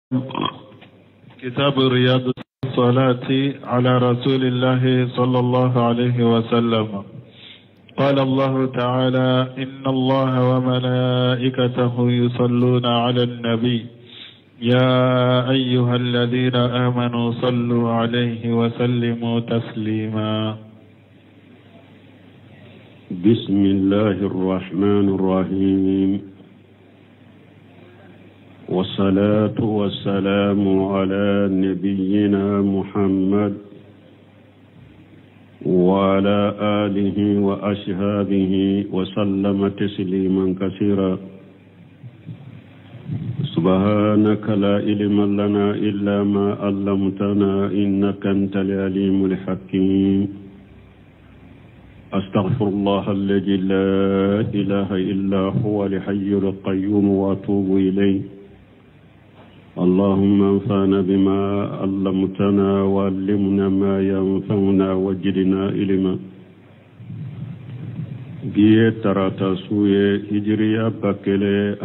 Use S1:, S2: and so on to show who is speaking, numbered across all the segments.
S1: كتاب رياض الصلاة على رسول الله صلى الله عليه وسلم. قال الله تعالى: إن الله وملائكته يصلون على النبي يا أيها الذين آمنوا صلوا عليه وسلموا تسليما.
S2: بسم الله الرحمن الرحيم، والصلاة والسلام على نبينا محمد وعلى آله وأصحابه وسلم تسليما كثيرا. سبحانك لا علم لنا إلا ما علمتنا إنك أنت العليم الحكيم. أستغفر الله الذي لا إله إلا هو الحي القيوم وأتوب إليه. اللهم انفعنا بما علمتنا وعلمنا ما ينفعنا وزدنا علما. Bi ye tarata su ye, hijiriya 1447,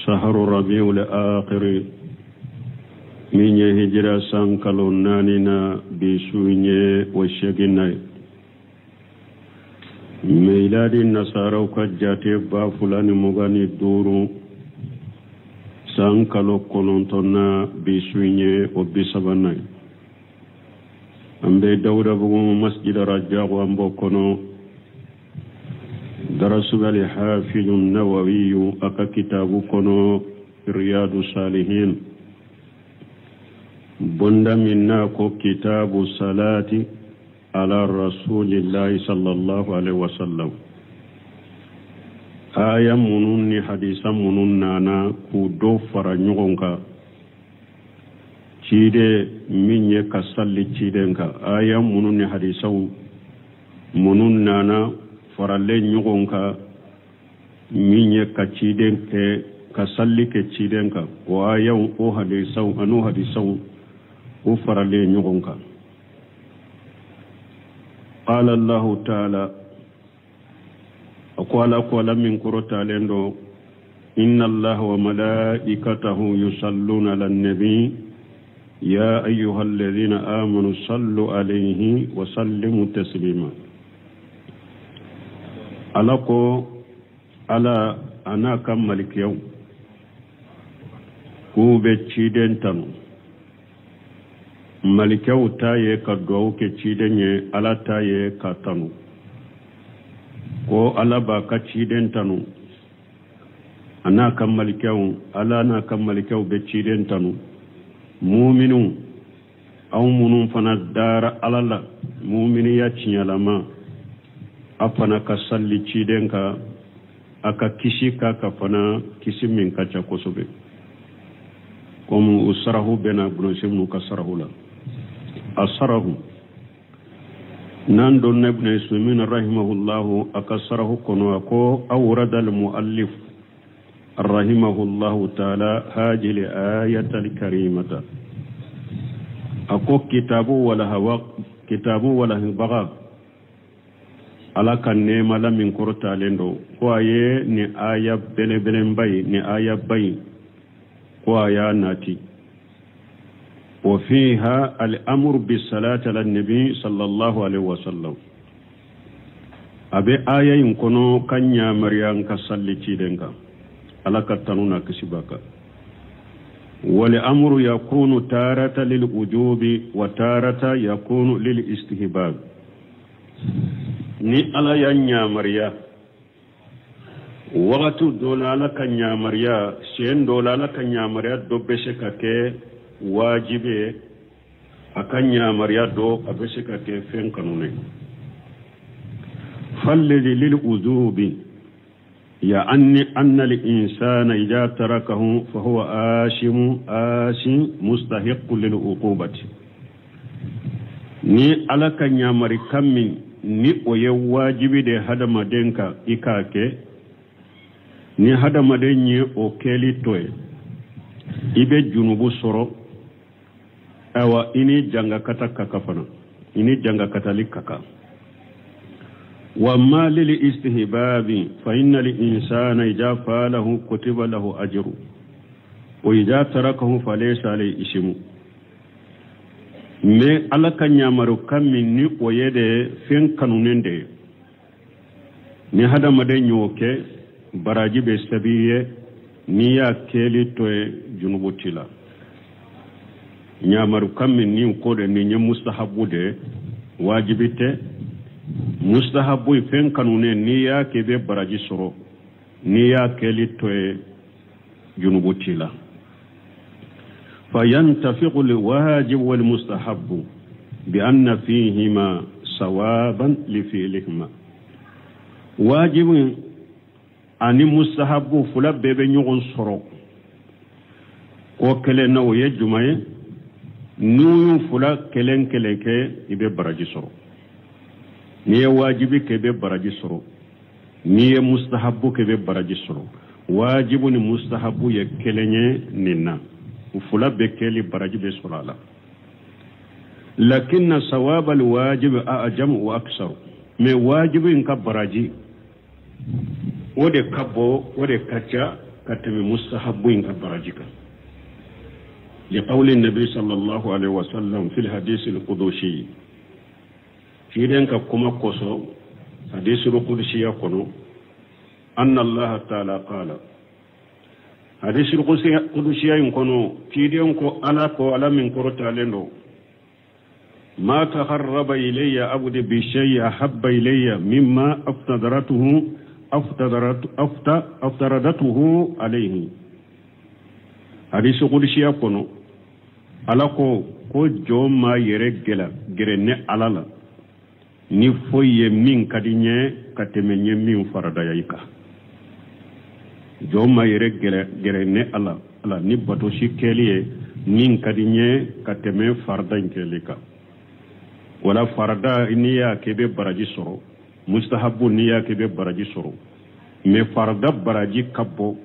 S2: saharu rabiul akhiri, min ye hijira san kalo 4 na, bi su ye o 8nan ye. Miladi nasaraw ka jate 2025, san kalo 9 na, bi su ye o 30nan ye. An bɛ Dawudabugu masjid Rajabu, an b'o kɔnɔ darasu bɛ Hafizu Nawawiyu a ka kitabu kɔnɔ Riyadu Salihin, bonda min n'a ko kitabu salati ala rasulillahi sallallahu alaihi wasallam. Aya minnu ni hadisa minnu nana k'u dɔ fara ɲɔgɔn kan ciden min ye ka salli ciden kan, aya minnu ni hadisaw minnu nana faralen ɲɔgɔn kan min ye ka ciden kɛ ka salli kɛ ciden kan, o ayaw o hadisaw an'o hadisaw o faralen ɲɔgɔn kan. Qala Allahu ta'ala, a ko Ala ko Ala min kɔrɔtalen don, inna Allaha wa malaikatahu yusalluna ala nabi ya ayyuha alladhina amanu sallu alayhi wa sallimu taslima. Ala ko Ala a n'a ka malikiyaw k'u bɛ ciden tanu. Malikɛw ta ye ka duwawu kɛ ciden ye, Ala ta ye ka tanu. Ko Ala b'a ka ciden tanu a n'a ka malikɛw, Ala n'a ka malikɛw bɛ ciden tanu. Muminu aw minnu fana dara Ala la muminiya tiɲɛlama, a fana ka salli ciden kan, a ka kisi k'a ka fana kisi min ka ca kosɛbɛ, komi o sarahu bɛna Ibn minnu ka sarahu la. A sarahu n'an donna Ibn Usaymin rahimahullahu a ka sarahu kɔnɔ, a ko awrada al-muallif rahimahullahu ta'ala hajili ayatal karimata, a ko kitabu wala hawa kitabu wala baga Ala ka nɛɛma la min kɔrɔtalen don, ko a ye nin aya belebeleba ye, nin aya ba in, ko a y'a nati. Wa fiha al-amru bis-salati ala nabi sallallahu alaihi wasallam, a bɛ aya in kɔnɔ ka yamaruya ka salli ciden kan, Ala ka tanu n'a kisi b'a kan. Wal amru yakunu tarata lil wujubi wa tarata yakunu lil istihbab. Ni Ala y'a yamaruya wagati dɔ la, Ala ka yamaruya siɲɛ dɔ la, Ala ka yamaruya dɔ bɛ se ka kɛ wajibi ye, a ka yamaruya dɔ a bɛ se ka kɛ fɛn kanunen. Falladi lil wujubi يعني أن الإنسان إذا تركه فهو آثم آثم مستحق للعقوبة. Ni Ala ka yamarikan min ni o ye wajibi de hadamaden kan i k'a kɛ, ni hadamaden ye o kɛli to ye, i bɛ junubu sɔrɔ. Ayiwa, i ni jangakata ka kan fana, i ni jangakatali ka kan. Wa ma lil istihbabi fa inna lil insana idha fa'alahu kutiba lahu ajru wa idha tarakahu falaysa alayhi ismu. Mais Ala ka ɲamaru kan min ni o ye de fɛn kanunen de ye, ni hadamaden y'o kɛ baraji bɛ sɛbɛn ye, n'i y'a kɛli to ye junubu t'i la. Ɲamaru kan min ni ko de nin ye mustahabu de, wajibi tɛ. Mustahabu ye fɛn kanunen, n'i y'a kɛ i bɛ baraji sɔrɔ, n'i y'a kɛli to ye junubu t'i la. فينتفق الواجب والمستحب بأن فيهما ثوابا لفعلهما. واجب ani mustahabu fila bɛɛ bɛ ɲɔgɔn sɔrɔ ko kelen na, o ye jumɛn ye? N'u y'u fila kelen kelen kɛ, i bɛ baraji sɔrɔ. N'i ye wajibi kɛ, i bɛ baraji sɔrɔ. N'i ye mustahabu kɛ, i bɛ baraji sɔrɔ. Wajibu ni mustahabu ye kelen ye nin na, u fila bɛɛ kɛli baraji bɛ sɔrɔ a la. Lakinna sawaba alwajibi a'jamu wa aksaru, mais wajibi in ka baraji o de ka bon, o de ka ca ka tɛmɛ mustahabu in ka baraji kan. Liqawli nabi sallallahu alaihi wasallam fil hadisi al-qudusi, ciden ka kuma kosɔn hadisi al-qudusiya kɔnɔ, anna allaha ta'ala qala, hadisi al-qudusiya in kɔnɔ ciden ko Ala ko, Ala min kɔrɔtalen don, ma taqarraba ilayya abdi bi shay'in ahabba ilayya mimma aftadaratuhu aftaradatuhu alayhi. Hadisi qudusiya kɔnɔ Ala ko ko jɔn ma yɛrɛ gɛrɛ ne Ala la ni foyi ye min ka di n ye ka tɛmɛ n ye min faradaya i kan. Jɔn ma yɛrɛ gɛrɛ ne Ala la ni bato si kɛli ye min ka di n ye ka tɛmɛ farada in kɛli kan. Wala farada n'i y'a kɛ i bɛ baraji sɔrɔ, mustahabu n'i y'a kɛ i bɛ baraji sɔrɔ, mais farada baraji ka bon,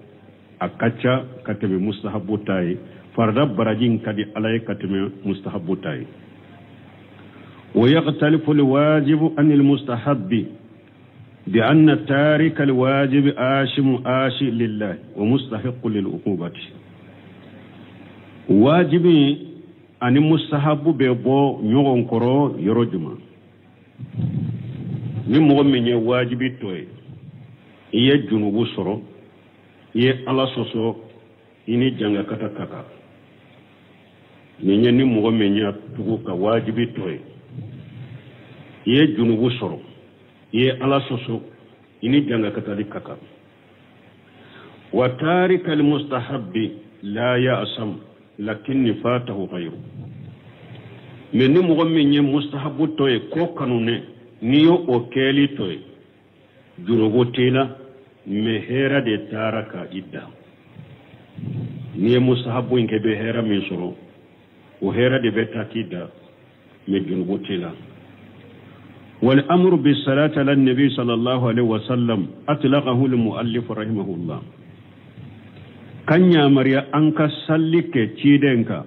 S2: a ka ca ka tɛmɛ mustahabu ta ye. Farada baraji in ka di Ala ye ka tɛmɛ mustahabu ta ye. Wa yaqtalifu alwajibu an almustahabbi bi anna tarika alwajibi ashimu ashi lillahi wa mustahiqqu lil'uqubati. Wajibi ani mustahabu bɛ bɔ ɲɔgɔn kɔrɔ yɔrɔ jumɛn? Ni mɔgɔ min ye wajibi to ye, i ye junubu sɔrɔ, i ye Ala sɔsɔ, i ni jangakata ka kan. Nin ye ni mɔgɔ min y'a tugu ka wajibi to ye, i ye junubu sɔrɔ, i ye Ala sɔsɔ, i ni jangakatali ka kan. Wa tarika almustahabbi la ya'sam lakinni fatahu ghayru. Mais ni mɔgɔ min ye mustahabu to ye, ko kanunen, n'i y'o o kɛli to ye, junubu t'i la, mais hɛrɛ de taara ka i dan. N'i ye mustahabu in kɛ, i bɛ hɛrɛ min sɔrɔ, o hɛrɛ de bɛ taa k'i dan, mais junubu t'i la. Wal amru bis salati ala nabi sallallahu alaihi wasallam atlaqahu al muallif rahimahullah. Kan yamariya an ka salli kɛ ciden kan,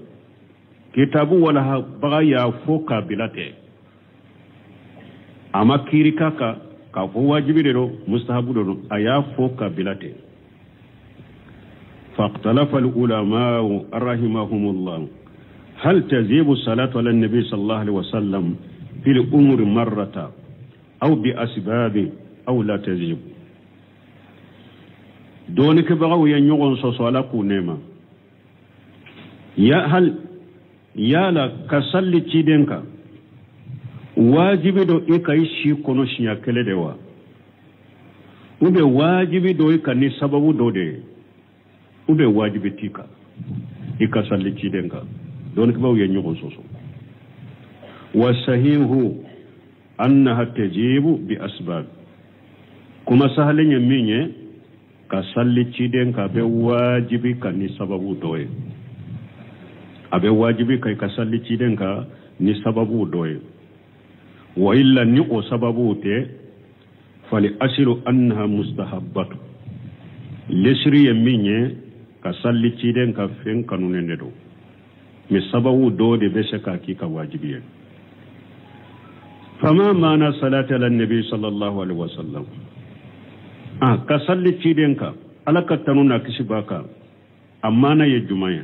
S2: kitabu wala baga y'a fɔ k'a bila tɛ, a ma kiiri k'a kan k'a fɔ wajibi de don, mustahabu de don, a y'a fɔ k'a bila ten. فاختلف العلماء رحمهم الله هل تجب الصلاة على النبي صلى الله عليه وسلم في الأمور مرة أو بأسباب أو لا تجب. دونك بغاو ينيغون سوسو ala k'u nɛɛma ya hal yala ka salli ciden kan wajibi do i ka i si kɔnɔ siɲɛ kelen de wa, ou bien wajibi do i ka ni sababu dɔ de ye, ou bien wajibi t'i kan i ka salli ciden kan. Dɔnnikɛbaaw ye ɲɔgɔn sɔsɔ. Wa sahihu annaha tajibu bi asbab. Kuma sahalen ye min ye, ka salli ciden kan bɛ wajibi ka ni sababu dɔ ye, a bɛ wajibi ka i ka salli ciden kan ni sababu dɔ ye. Wa illa ni o sababu tɛ, fali asiru annaha mustahabbatu. Lesiri ye min ye, ka salli ciden ka fɛn kanunen de don, mais sababu dɔ de bɛ se k'a k'i ka wajibi ye. Fama maana salati ala nabi sallallahu alaihi wasallam. Ka salli ciden kan, Ala ka tanu n'a kisi b'a kan, a maana ye jumɛn ye,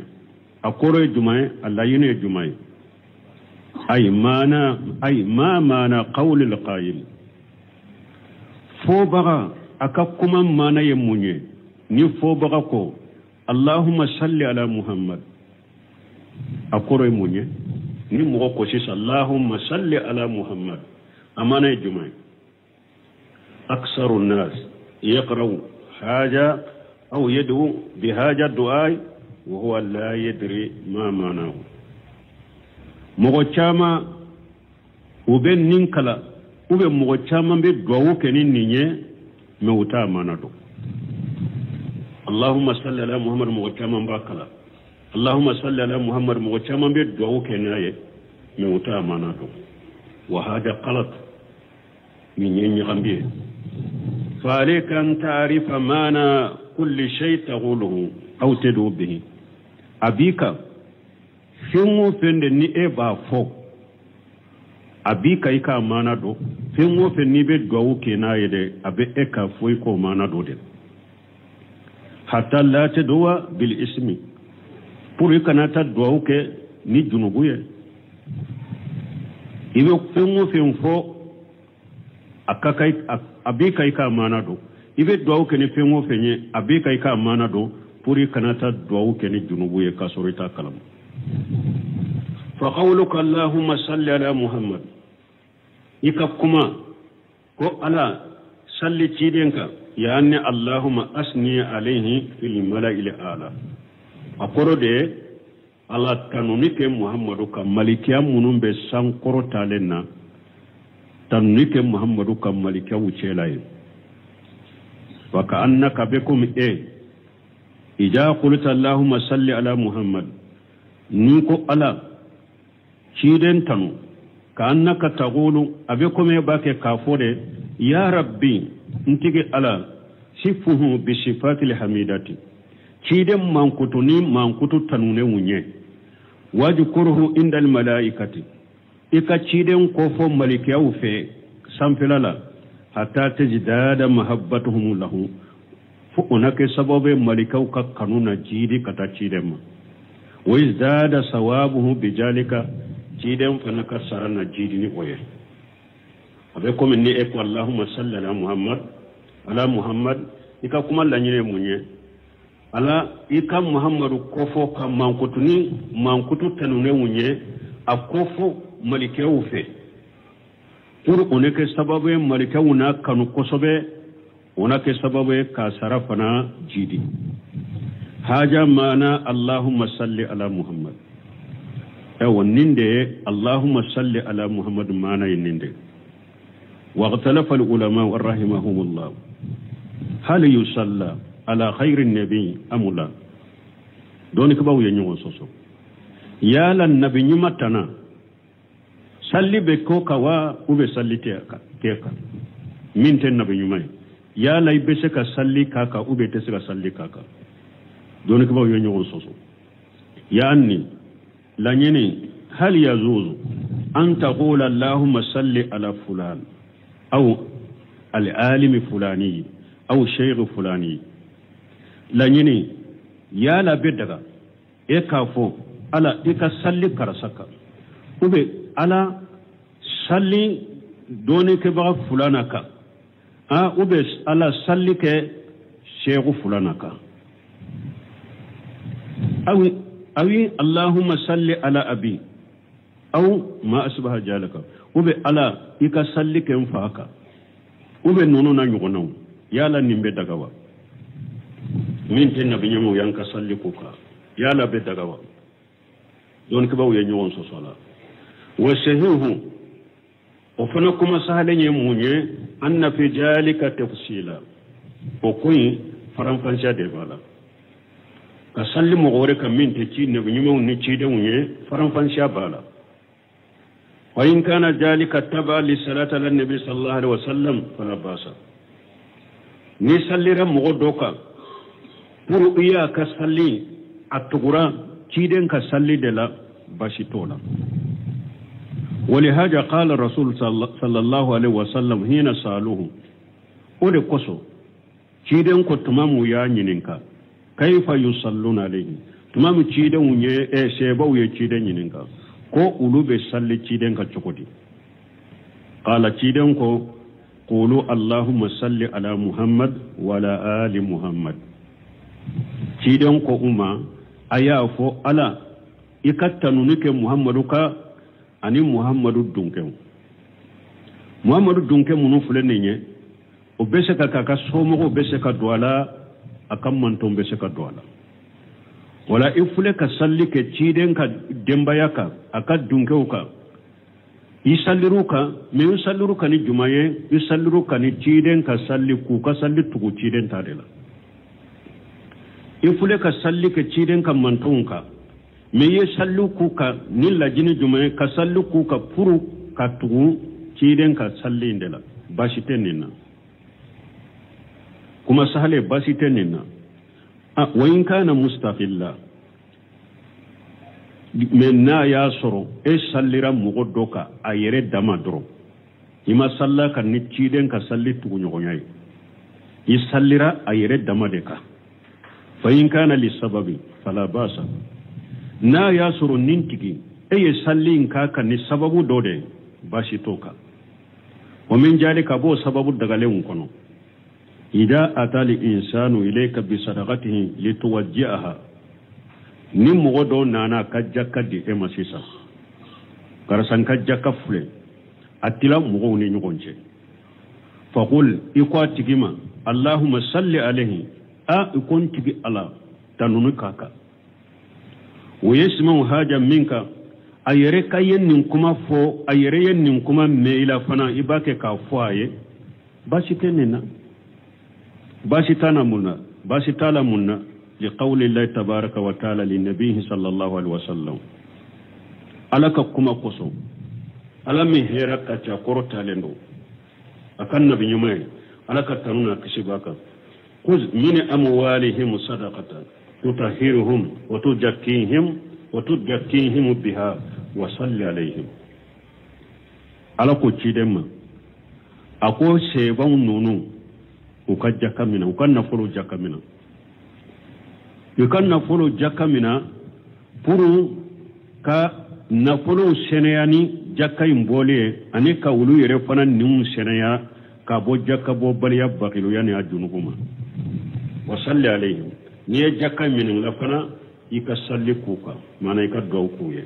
S2: a kɔrɔ ye jumɛn ye, a laɲini ye jumɛn ye? Ay maana, ay ma maana qawlil qail, fɔbaga a ka kuma maana ye mun ye? Ni fɔbaga ko Allahumma salli ala Muhammad, a kɔrɔ ye mun ye? Ni mɔgɔ ko sisan Allahumma salli ala Muhammad, a maana ye jumɛn ye? Aksaru nas yaqra'u haja aw yad'u bi haja du'a wa huwa la yadri ma ma'nahu. Mɔgɔ caman u bɛ nin kalan, u bɛ mɔgɔ caman bɛ duwawu kɛ ni nin ye, mɛ u t'a maana dɔn. Allahumma salli ala Muhammad, mɔgɔ caman b'a kalan. Allahumma salli ala Muhammad, mɔgɔ caman bɛ duwawu kɛ n'a ye, mɛ u t'a maana dɔn. Wa hada galat, nin ye ɲagambi ye. Fa alayka an ta'rifa maana kulli shay taquluhu aw tad'u bihi. A b'i kan fɛn o fɛn de ni e b'a fɔ, a b'i kan i k'a maana dɔn. Fɛn o fɛn n'i bɛ duwawu kɛ n'a ye dɛ, a bɛ e ka fɔ i k'o maana dɔn de. Hatta la tad'uwa bil ismi, pour i kana taa duwawu kɛ ni junubu ye. I bɛ fɛn o fɛn fɔ, a ka kan, a b'i kan i k'a maana dɔn. I bɛ duwawu kɛ ni fɛn o fɛn ye, a b'i kan i k'a maana dɔn, pour i kana taa duwawu kɛ ni junubu ye k'a sɔrɔ i t'a kalama. Fa qawluka Allahumma salli ala Muhammad, i ka kuma ko Ala salli ciden kan, yaani Allahumma asni alayhi fil mala'il a'la, a kɔrɔ de ye Ala tanuni kɛ Muhammadu kan malikiya minnu bɛ sankɔrɔ talen na, tanuni kɛ Muhammadu kan malikiyaw cɛla ye. Wa ka annaka bɛ komi e ija qulta Allahumma salli ala Muhammad, ni ko Ala ciden tanu, ka annaka taqulu, a bɛ komi e b'a kɛ k'a fɔ de, ya Rabbi, n tigi Ala, sifuhu bi sifatil hamidati, ciden mankutu ni mankutu tanunenw ye, wajkuruhu indal malaikati, i ka ciden kofɔ malikiyaw fɛ sanfɛla la, hatta tajdada mahabbatuhum lahu, fo o na kɛ sababu ye malikaw ka kanu na jiidi ka taa ciden ma. Wa izdada sawabuhu bijalika, ciden fana ka sara na jiidi ni o ye. A bɛ komi ni e ko Allahumma salli ala Muhammad, ala Muhammad, i ka kuma laɲini ye mun ye? Ala i ka Muhammadu kofɔ ka mankutu ni mankutu tanunenw ye, a kofɔ malikɛw fɛ, pour o ne kɛ sababu ye malikɛw n'a kanu kosɛbɛ, o na kɛ sababu ye k'a sara fana jiidi. Haja maana Allahumma salli ala Muhammad. Ayiwa, nin de ye Allahumma salli ala Muhammad maana ye nin de. Waqtalafa al-ulama rahimahumullah hal yusalla ala khayri nabi am la. Dɔnnikɛbaaw ye ɲɔgɔn sɔsɔ, yala nabi ɲuman tana salli bɛ ko kan wa, u bɛ salli tɛ kan min tɛ nabi ɲuman ye? Yala i bɛ se ka salli k'a kan, u bɛ tɛ se ka salli k'a kan? Dɔnnikɛbaaw ye ɲɔgɔn sɔsɔ. Yaani laɲini, hal yazuzu an taqula Allahumma salli ala fulan aw al-alimi fulani aw shaykh fulani. Laɲini, yala bɛ daga e k'a fɔ Ala i ka salli karisa kan, ou bien Ala salli dɔnnikɛbaga fulana kan, ou bien Ala salli kɛ seku fulana kan, awi Allahumma salli ala abi aw ma asbaha jalaka, ou bien Ala i ka salli kɛ n fa kan, ou bien ninnu n'a ɲɔgɔnnaw. Yala nin bɛ daga wa? Min tɛ nabi ɲumanw y'an ka salli ko kan, yala bɛ daga wa? Dɔnnikɛbaaw ye ɲɔgɔn sɔsɔ la. Wa sahihu, o fana kuma sahalen ye mun ye? Anna fi jalika tafsila, o ko in faranfasiya de b'a la. Ka salli mɔgɔ wɛrɛ kan min tɛ ci nabi ɲumanw ni cidenw ye, faranfasiya b'a la. Wa in kana jalika taba li salati ala nabi sallallahu alaihi wasallam fala basa. Ni sallira mɔgɔ dɔ kan pour i y'a ka salli a tugura ciden ka salli de la, baasi t'o la. ولهذا قال الرسول صلى الله عليه وسلم حين سألوه o de kosɔn ciden ko tuma min u y'a ɲininka kaifa yusalluna alayhi tuma min cidenw ye sebaw ye ciden ɲininka ko olu bɛ salli ciden kan cogo di qala ciden ko qulu allahumma salli ala muhammad wa ala ali muhammad ciden ko u ma a y'a fɔ ala i ka tanuni kɛ muhammadu kan ani muhammadu dunkɛw muhammadu dunkɛ minnu filɛ nin ye o bɛ se ka k'a ka somɔgɔw bɛ se ka don a la a ka mantonw bɛ se ka don a la wala i filɛ ka salli kɛ ciden ka denbaya kan a ka dunkɛw kan i sallir'u kan mais i sallir'u kan ni juman ye i sallir'u kan ni ciden ka salli k'u ka salli tugu ciden ta de la i filɛ ka salli kɛ ciden ka mantonw kan mais i ye salli k'u kan ni lajini juman ye ka salli k'u kan pour ka tugu ciden ka salli in de la baasi tɛ nin na kuma sahale baasi tɛ nin na wa in kana mustaqilla mais n'a y'a sɔrɔ e sallira mɔgɔ dɔ kan a yɛrɛ dama dɔrɔn i ma sall'a kan ni ciden ka salli tuguɲɔgɔnya ye i sallira a yɛrɛ dama de kan fa in kana li sababi fala basa n'a y'a sɔrɔ nin tigi e ye salli in k'a kan ni sababu dɔ de ye baasi t'o kan wa min zalika b'o sababu dagalenw kɔnɔ ida ata li insanu ilayka bi sadaqatihi lituwajji'aha ni mɔgɔ dɔ nana ka jaka di e ma sisan karisa n ka jaka filɛ a tila mɔgɔw ni ɲɔgɔn cɛ faqul i ko a tigi ma allahumma salli alayhi a i ko n tigi ala tanuni k'a kan o ye simaw haja min kan a yɛrɛ ka ye nin kuma fɔ a yɛrɛ ye nin kuma mɛn i la fana i b'a kɛ k'a fɔ a ye baasi tɛ nin na baasi t'a na mun na baasi t'a la mun na liqawli llahi tabaraka wa taala li nabihi sallallahu alaihi wasallam ala ka kuma kosɔn ala min hɛrɛ ka ca kɔrɔtalen don a ka nabi ɲuman ye ala ka tanu n'a kisi b'a kan khuz min amwalihim sadaqatan tutahhiruhum wa tuzakkihim wa tuzakkihim biha wa salli alayhim ala ko ciden ma a ko sebaw ninnu u ka jaka mina u ka nafolo jaka mina u ka nafolo jaka mina pour ka nafolow sɛnɛya ni jaka in bɔli ye ani ka olu yɛrɛ fana niw sɛnɛya ka bɔ jaka bɔbaliya bakiluya ni a junugu ma wa salli alayhim n'i ye jaka minɛ la fana i ka salli k'u kan maana i ka duwawu k'u ye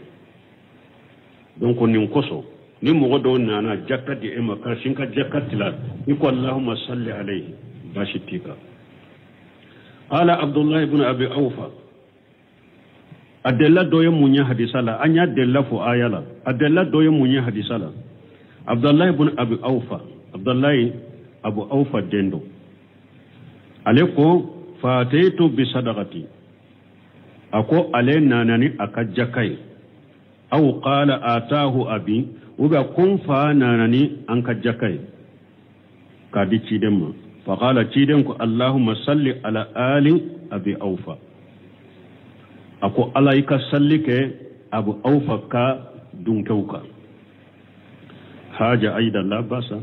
S2: donc nin kosɔn ni mɔgɔ dɔw nana jaka di e ma karisa n ka jaka tila i ko allahumma salli alayhi baasi t'i kan qala abdullahi ibn abi awfa a delila dɔ ye mun ye hadisa la an y'a delila fɔ aya la a delila dɔ ye mun ye hadisa la abdullahi ibn abi awfa abdullahi abu awfa den don ale ko fataitu bi sadaqati a ko ale nana ni a ka jaka ye aw qala atahu abi ou bien ko n fa nana ni an ka jaka ye k'a di ciden ma faqala ciden ko allahumma salli ala ali abi awfa a ko ala i ka salli kɛ abu awfa ka dunkɛw kan haja aida la basa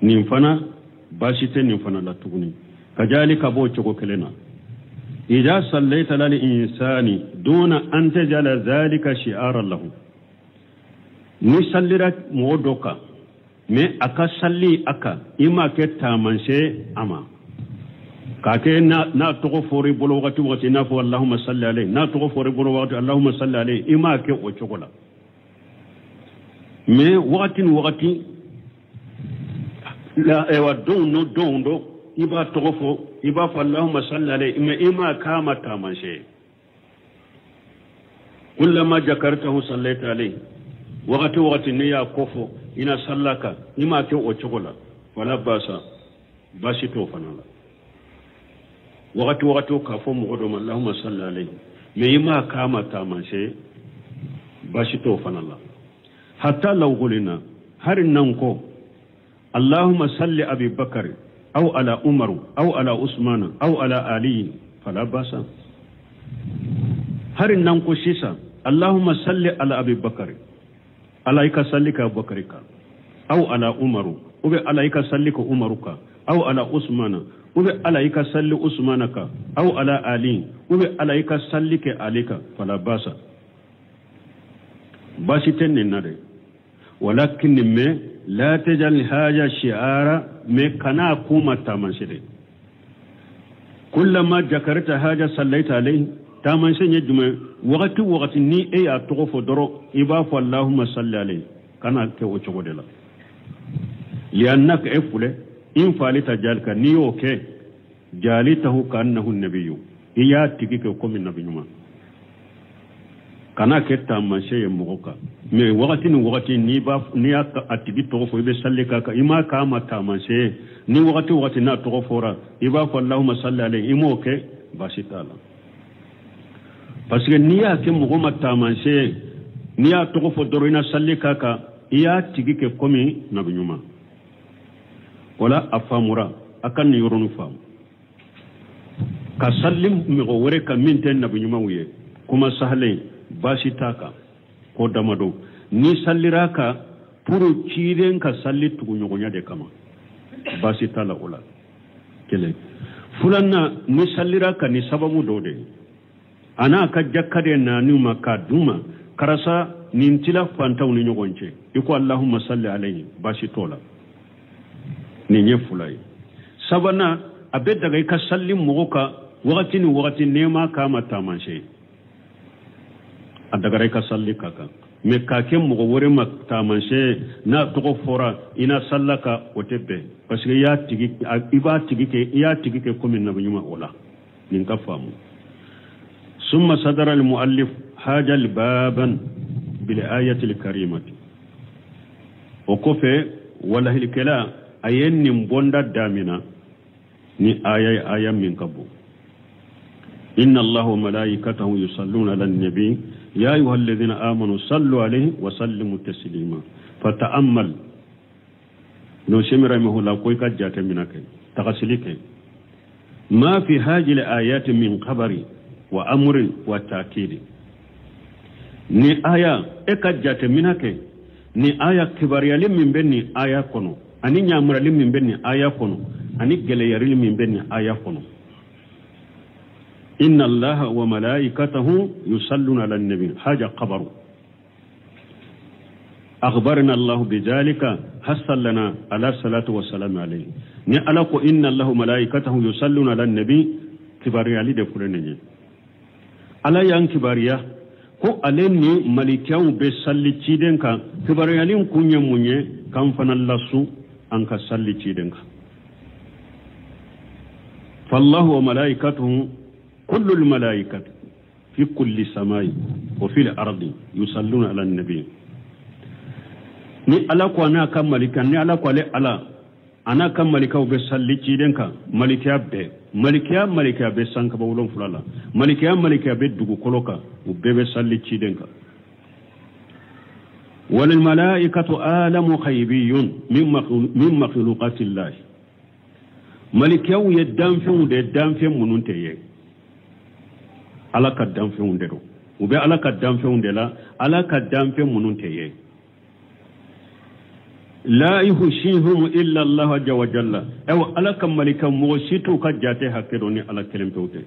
S2: nin fana baasi tɛ nin fana la tuguni kazalika b'o cogo kelen na idza sallaita lil insani duna an tajala zalika shi'aran lahu ni sallira mɔgɔ dɔ kan mais a ka salli a kan i m'a kɛ taamasiyɛn a ma k'a kɛ n'a tɔgɔ fɔra i bolo wagati wagati i n'a fɔ allahumma salli alayhi n'a tɔgɔ fɔra i bolo wagati allahumma salli alayhi i m'a kɛ o cogo la mais wagati ni wagati la ayiwa don no don dɔ i b'a tɔgɔ fɔ i b'a fɔ allahumma salli alayhi mais i m'a k'a ma taamasiyɛn kullama zakartahu sallaita alayhi wagati wagati n'i y'a ko fɔ i na salla kan i m'a kɛ o cogo la wala basa baasi t'o fana la wagati wagati k'a fɔ mɔgɔ dɔ ma allahumma salli alayhi mais i m'a k'a ma taamasiyɛn baasi t'o fana la hatta law qulina hari nan ko allahumma salli abi bakari aw ala umaru aw ala usmana aw ala ali fala basa hari nan ko sisan allahumma salli ala abi bakari Ala i ka salli kɛ Abubakari kan, aw ala Umaru, ou bien Ala i ka salli kɛ Umaru kan, aw ala Usmana, ou bien Ala i ka salli Usmana kan, aw ala Ali, ou bien Ala i ka salli kɛ Ali kan, fala basa, baasi tɛ nin na dɛ. Walakin mais la tajal haja shi'ara, mais kana k'u ma taamasiyɛn. Kullama jakarta haja sallaita alayhi, taamasiyɛn ye jumɛn? Wagati wagati ni e y'a tɔgɔ fɔ dɔrɔn i b'a fɔ Allahumma salli alayhi, kana kɛ o cogo de la. Liannaka e filɛ in faalita jalika, n'i y'o kɛ jalitahu ka annahu nabiyyu, i y'a tigi kɛ komi nabi ɲuman. Kana kɛ taamasiyɛn ye mɔgɔ kan, mais wagati ni wagati n'i y'a a tigi tɔgɔ fɔ i bɛ salli k'a kan, i m'a k'a ma taamasiyɛn ye. Ni wagati wagati n'a tɔgɔ fɔra i b'a fɔ Allahumma salli alayhi, i m'o kɛ baasi t'a la. Parce que n'i y'a kɛ mɔgɔ ma taamasiyɛn ye, n'i y'a tɔgɔ fɔ dɔrɔn i na salli k'a kan, i y'a tigi kɛ komi nabi ɲuman. O la a faamura, a ka nin yɔrɔnin faamu. Ka salli mɔgɔ wɛrɛ kan min tɛ nabi ɲumanw ye, kuma sahalen baasi t'a kan, ko damadɔ. Ni sallira kan pour ciden ka salli tuguɲɔgɔnya de kama, baasi t'a la o la. Kelen. Filanan, ni sallira kan ni sababu dɔ de ye, a n'a ka jakka de nan'u ma k'a d'u ma, karisa nin tila fantanw ni ɲɔgɔn cɛ, i ko Allahumma salli alayhi, baasi t'o la. Nin ye fila ye. Sabanan, a bɛ daga i ka salli mɔgɔ kan wagati ni wagati n'i m'a k'a ma taamasiyɛn ye, a dagara i ka salli k'a kan. Mais k'a kɛ mɔgɔ wɛrɛ ma taamasiyɛn n'a tɔgɔ fɔra i na salla kan, o tɛ bɛn, parce que i y'a tigi i b'a tigi kɛ i y'a tigi kɛ komi nabi ɲuman o la. Nin ka faamu. Summa sadara al-muallif haja baban bil ayati al-karimati. O kɔfɛ walahilikɛla a ye nin bɔnda damina ni aya ye, aya min ka bon. Inna Allaha wa malaikatahu yusalluna ala nabi ya ayuha alladhina amanu sallu alayhi wa sallimu taslima. Fata'ammal no shemira mahula ko i ka jate mina kɛ tagasili kɛ ma fi hajil ayati min khabari wa amrin wa ta'kidi. Ni aya e ka jate mina kɛ ni aya kibariyali min bɛ nin aya kɔnɔ, ani ɲamurali min bɛ nin aya kɔnɔ, ani gɛlɛyarili min bɛ nin aya kɔnɔ. Inna Allaha wa malaikatahu yusalluna ala nabi haja khabaru akhbarana Allahu bidhalika hasallana ala salatu wa salam alayhi. Ni ala ko inna Allaha wa malaikatahu yusalluna ala nabi, kibariyali de filɛ nin ye. Ala y'an kibariya ko ale ni malikiyaw bɛ salli ciden kan. Kibariyali kun ye mun ye? K'an fana lasu an ka salli ciden kan. Fallahu wa malaikatuhu kullu al-malaikati fi kulli samai wa fil ardi yusalluna ala nabi. Ni ala ko n'a ka malika, ni ala ko ale ala a n'a ka malikaw bɛ salli ciden kan, malikiya bɛɛ, malikiya malikiya bɛ sankaba 7 la, malikiya malikiya bɛ dugukolo kan, u bɛɛ bɛ salli ciden kan. Wal malaikatu alamu ghaibiyun min makhluqatillahi. Malikiyaw ye danfɛnw de, danfɛn minnu tɛ ye, ala ka danfɛnw de don, u bɛ ala ka danfɛnw de la, ala ka danfɛn minnu tɛ ye. La yuhsihum illa Allah azza wa jalla. Ayiwa ala ka malika mɔgɔ si t'u ka jate hakɛ dɔn ni ala kelen pewu tɛ.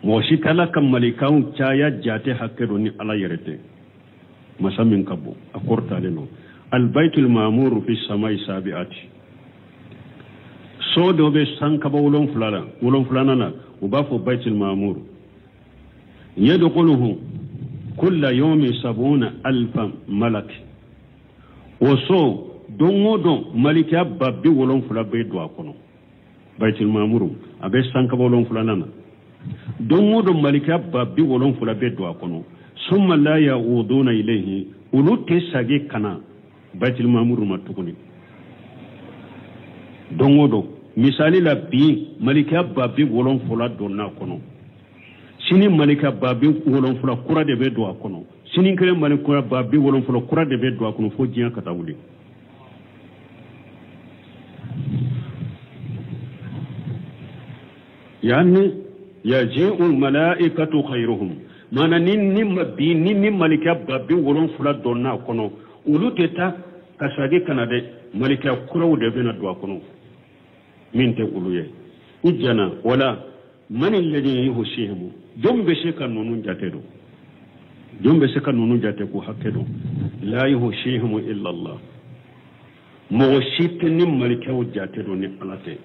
S2: Mɔgɔ si tɛ ala ka malikaw caya jate hakɛ dɔn ni ala yɛrɛ tɛ. Masa min ka bon, a kɔrɔtalen don. Albaytul ma'mur fi samai sabi'ati. So dɔ bɛ sankaba 7 la, 7nan na, u b'a fɔ baytul ma'mur. Yadkhuluhu kulla yawmin 70,000 malak. O so don o don malikiya 70,000 bɛ don a kɔnɔ. Baytul ma'mur a bɛ sankaba 7nan na. Don o don malikiya 70,000 bɛ don a kɔnɔ. Summa la ya'uduna ilayhi, olu tɛ segin ka na baytul ma'mur ma tuguni. Don o don misali la bi malikiya 70,000 donna a kɔnɔ. Sini malikiya 70,000 kura de bɛ don a kɔnɔ. Sini kelen malikiya 70,000 kura de bɛ don a kɔnɔ fo diɲɛ ka taa wuli. Yani yaji'u malaikatu khayruhum. Maana ni ni bi ni ni malika 70,000 donna a kɔnɔ, olu tɛ taa ka segin ka na dɛ, malika kuraw de bɛna don a kɔnɔ min tɛ olu ye. I jana wala mani alladhi yuhsihim, jɔn bɛ se ka ninnu jate dɔn? Jɔn bɛ se ka ninnu jate k'u hakɛ dɔn? La yuhsihim illa Allah. Mɔgɔ si tɛ ni malikaw jate dɔn ni Ala tɛ.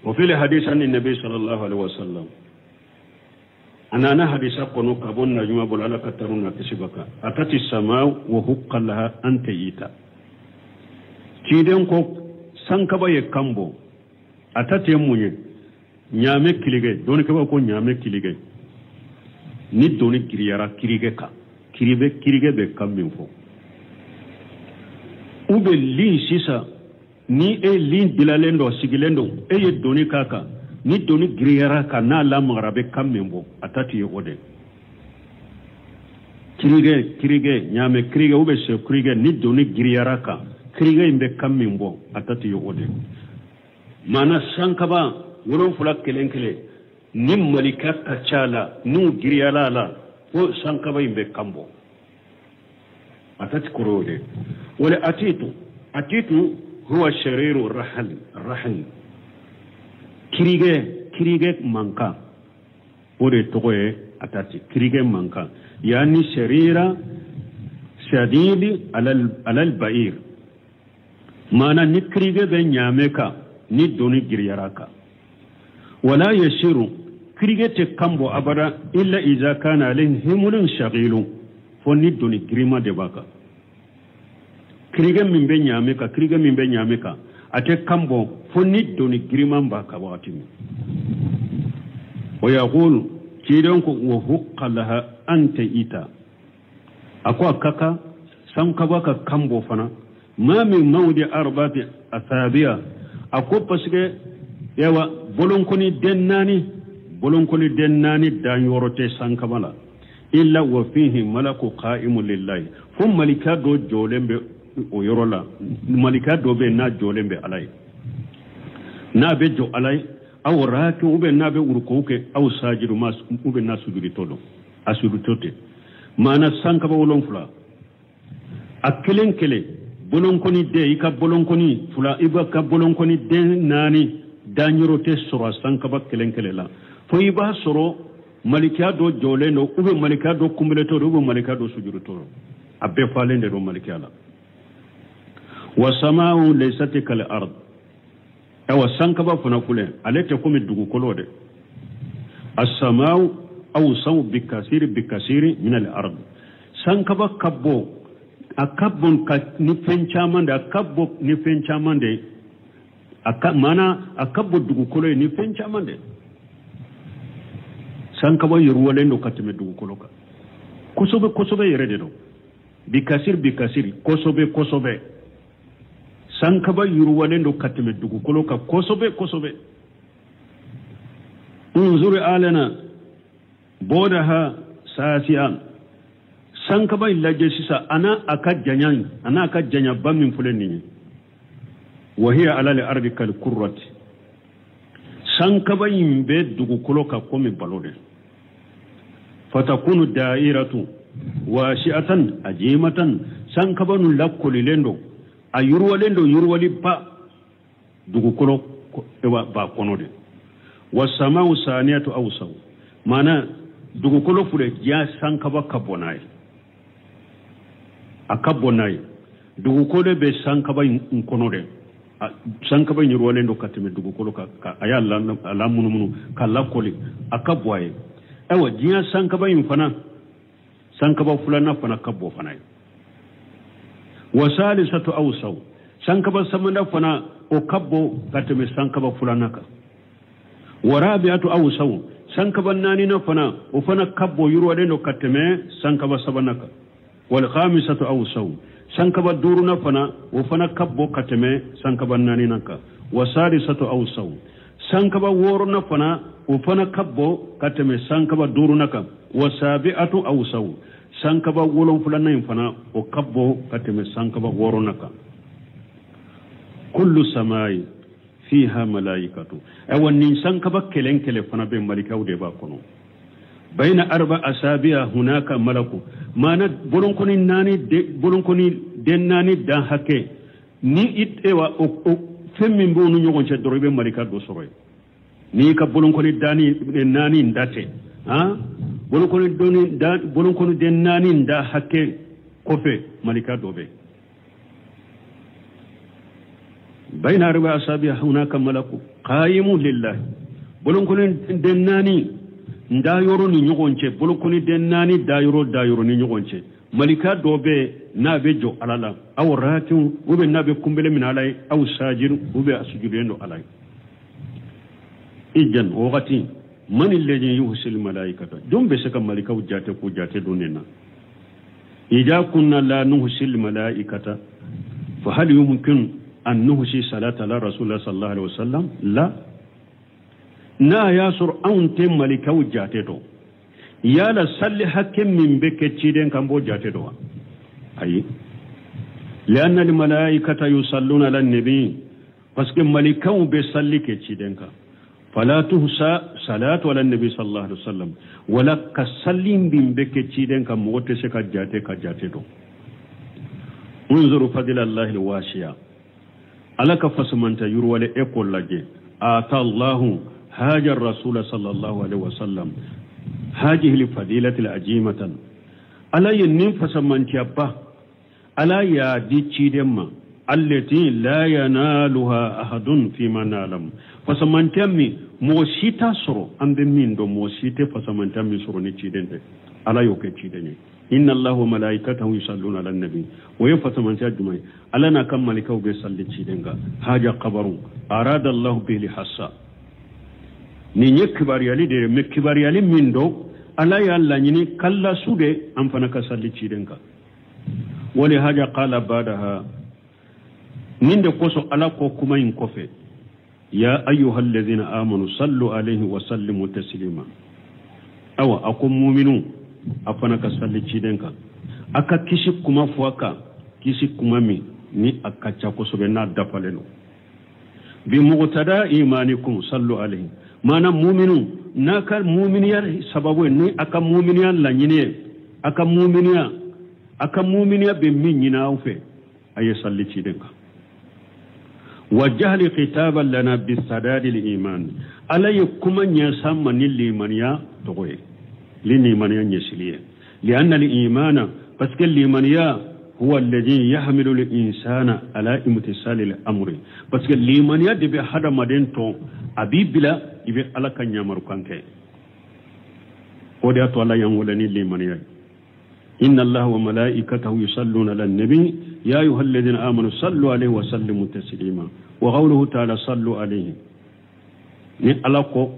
S2: Wa fil hadith an nabi sallallahu alaihi wasallam, a nana hadisa kɔnɔ ka bɔ naɲuman bolo, Ala ka tanu n'a kisi b'a kan, atati sama wa hukka laha an tayita. Ciden ko sankaba ye kan bɔ. Atati ye mun ye? Ɲaamɛ kilige, dɔnnikɛbaaw ko ɲaamɛ kilige, ni doni giriyara kirige kan, kirige bɛ kan min fɔ. U bɛ lin sisan, ni e lin dilalen don, sigilen don, e ye doni k'a kan, ni doni giriyara kan n'a lamagara, a bɛ kan min bɔ, a ta ti ye o de. Kirige ɲaamɛ kirige ou bien sɛ kirige, ni doni giriyara kan, kirige in bɛ kan min bɔ, a ta ti ye o de. Maana sankaba 7 kelen kelen, ni malika ka ca la, n'u giriyala a la, fo sankaba in bɛ kan bɔ, a ta ti kɔrɔ o de. Wala atitu huwa shariru rahal, kirige mankan, o de tɔgɔ ye atati, kirige mankan. Yani sharira shadidi alal ba'ir, maana ni kirige bɛ ɲaamɛ kan, ni doni giriyara kan. Wala yashiru, kirige tɛ kan bɔ abada, illa iza kana alayhi himulun shaghilun, fo ni doni girima de b'a kan. Kirige min bɛ ɲaamɛ kan, kirige min bɛ ɲaamɛ kan, a tɛ kan bɔ fo ni doni giriman b'a kan wagati min. Wa yaqulu, ciden ko wa hukka laha an ta'ita, a ko a ka kan sankaba ka kan bɔ fana. Ma min mawdi arbati asabiya, a ko parce que yawa bolonkɔni den naani dan yɔrɔ tɛ sankaba la, illa wa fihi malaku qa'imun lillahi, fo malika dɔ jɔlen bɛ o yɔrɔ la, malika dɔ bɛ yen n'a jɔlen bɛ Ala ye, n'a bɛ jɔ Ala ye, aw raki ou bien n'a bɛ urukow kɛ, aw sajidu ma ou bien n'a sujuditɔ don, a sujuditɔ tɛ. Maana sankaba 7, a kelen kelen bolonkɔni den, i ka bolonkɔni fila, i b'a ka bolonkɔni den naani danyɔrɔ tɛ sɔrɔ a sankaba kelen kelen la, fo i b'a sɔrɔ malikiya dɔ jɔlen don, ou bien malikiya dɔ kunbɛlɛtɔ don, ou bien malikiya dɔ sujudutɔ don, a bɛɛ falen de don malikiya la. Wa sama'u laysat kal ard, awa sankaba fana filɛ, ale tɛ komi dugukolo dɛ. As-sama'u awsa'u bikasiri bikasiri min al ard, sankaba ka bon, a ka bon ka ni fɛn caman de, a ka bon ni fɛn caman de, a ka maana a ka bon dugukolo ye ni fɛn caman de. Sankaba yiriwalen don ka tɛmɛ dugukolo kan kosɛbɛ kosɛbɛ yɛrɛ de don, bikasiri bikasiri kosɛbɛ kosɛbɛ. Sankaba yiriwalen don ka tɛmɛ dugukolo kan kosɛbɛ kosɛbɛ. Unzuri alana bodaha saasiyan, sankaba in lajɛ sisan, a n'a a ka janya, a n'a ka janyaba min filɛ nin ye. Wa hiya ala al ardi kal kurrati, sankaba in bɛ dugukolo kan komi balo de. Fatakunu da'iratu wasi'atan ajimatan, sankaba nun lakolilen don, a yiriwalen don yiriwaliba dugukolo ba kɔnɔ de. Wa sama'u saniyatu awsaw, maana dugukolo filɛ, diɲɛ sankaba ka bon n'a ye, a ka bon n'a ye. Dugukolo bɛ sankaba in kɔnɔ dɛ, sankaba in yiriwalen don ka tɛmɛ dugukolo kan, a y'a lamunumunu k'a lakɔli, a ka bon a ye. Ayiwa diɲɛ sankaba in fana, sankaba filanan fana ka bon fana ye. Wa salisatu awsaw, sankaba sabanan fana o ka bon ka tɛmɛ sankaba filanan kan. Wa rabi'atu awsaw, sankaba naaninan fana o fana ka bon, yiriwalen don ka tɛmɛ sankaba sabanan kan. Wal khamisatu awsaw, sankaba duurunan fana o fana ka bon ka tɛmɛ sankaba naaninan kan. Wa sadisatu awsaw, sankaba wɔɔrɔnan fana o fana ka bon ka tɛmɛ sankaba duurunan kan. Wa sabi'atu awsaw, sankaba 7nan in fana o ka bon ka tɛmɛ sankaba 6nan kan. Kullu samai fiha malaikatu, ayiwa nin sankaba kelen kelen fana bɛ malikaw de b'a kɔnɔ. Bayna arba asabiya hunaka malaku. Mana bolonkoni naani bolonkoni den naani dan hakɛ ni i ewa o fɛn min b'u ni ɲɔgɔn cɛ dɔrɔn i bɛ malika dɔ sɔrɔ yen. N'i ka bolonkoni naani in da tɛ han bolonkoni den naani in da hakɛ kɔfɛ malika dɔ bɛ. Bayna arba asabiya hunaka malaku qa'imun lillahi. Bolonkoni den naani da yɔrɔ ni ɲɔgɔn cɛ bolokoni den naani da yɔrɔ ni ɲɔgɔn cɛ malika dɔ bɛ n'a bɛ jɔ ala la aw rakiw ou bien n'a bɛ kunbele minɛ ala ye aw sajiru ou bien a sujudilen don ala ye. Ijan o wagati man alladhi yuhsil malaikata jɔn bɛ se ka malikaw jate k'u jate don nin na. Ida kunna la nuhsil malaikata fa hal yumkin an nuhsi salata ala rasulillah sallallahu alaihi wasallam la. N'a y'a sɔrɔ anw tɛ malikaw jate dɔn yala salli hakɛ min bɛ kɛ ciden kan b'o jate dɔn wa? Ayi. Lianna almalaikata yusalluna ala nabi parce que malikaw bɛ salli kɛ ciden kan. Fala tuhsa salatu ala nabi sallallahu alaihi wasallam wala ka salli min bɛ kɛ ciden kan mɔgɔ tɛ se ka jate dɔn. Unzuru fadila allahi alwasiya ala ka fasamanta yiriwale e ko lajɛ ata allahu هاجر الرسول صلى الله عليه وسلم هذه الفضيلة العظيمة ألا ينفس من تيابا ألا يادي تشيدما التي لا ينالها أحد فيما نعلم فسمن تيامي موسيتا سرو عند مين دو موسيتا فسمن تيامي سرو نتشيدن ألا يوكي تشيدني إن الله وملائكته يصلون على النبي ويفسمن تيامي ألا نكمل ملكه بيصلي تشيدنغا هذا قبر أراد الله به لحسا nin ye kibaruyali de ye mɛ kibaruyali min don ala y'a laɲini k'ala su de an fana ka salli ciden kan. Wali haja qala badaha nin de kosɔn ala ko kuma in kɔfɛ ya ayyuha alladhina amanu sallu alayhi wa sallimu taslima. Awa a ko muminu a fana ka salli ciden kan a ka kisi kuma fɔ a kan kisi kuma min ni a ka ca kosɛbɛ n'a dafalen don. Bi muqtada imanikum sallu alayhi mana muminu n'a ka muminiya sababu ye ni a ka muminiya laɲini ye a ka muminiya bɛ min ɲini aw fɛ a ye salli ciden kan. Wa jahli khitaban lana bisadadi liman ala ye kuma ɲɛsan ma ni limaniya tɔgɔ ye li limaniya ɲɛsili ye lianna limana parce que limaniya huwa alladhi yahmilu al-insana ala imtisali al-amri parce que limaniya de bɛ hadamaden tɔn a b'i bila i bɛ ala ka ɲamarukan kɛ. O de y'a to ala y'an wele ni limaniya ye. Inna allaha wa malaikatahu yusalluna ala nabi ya ayyuha alladhina amanu sallu alayhi wa sallimu taslima wa qawluhu ta'ala sallu alayhi ni ala ko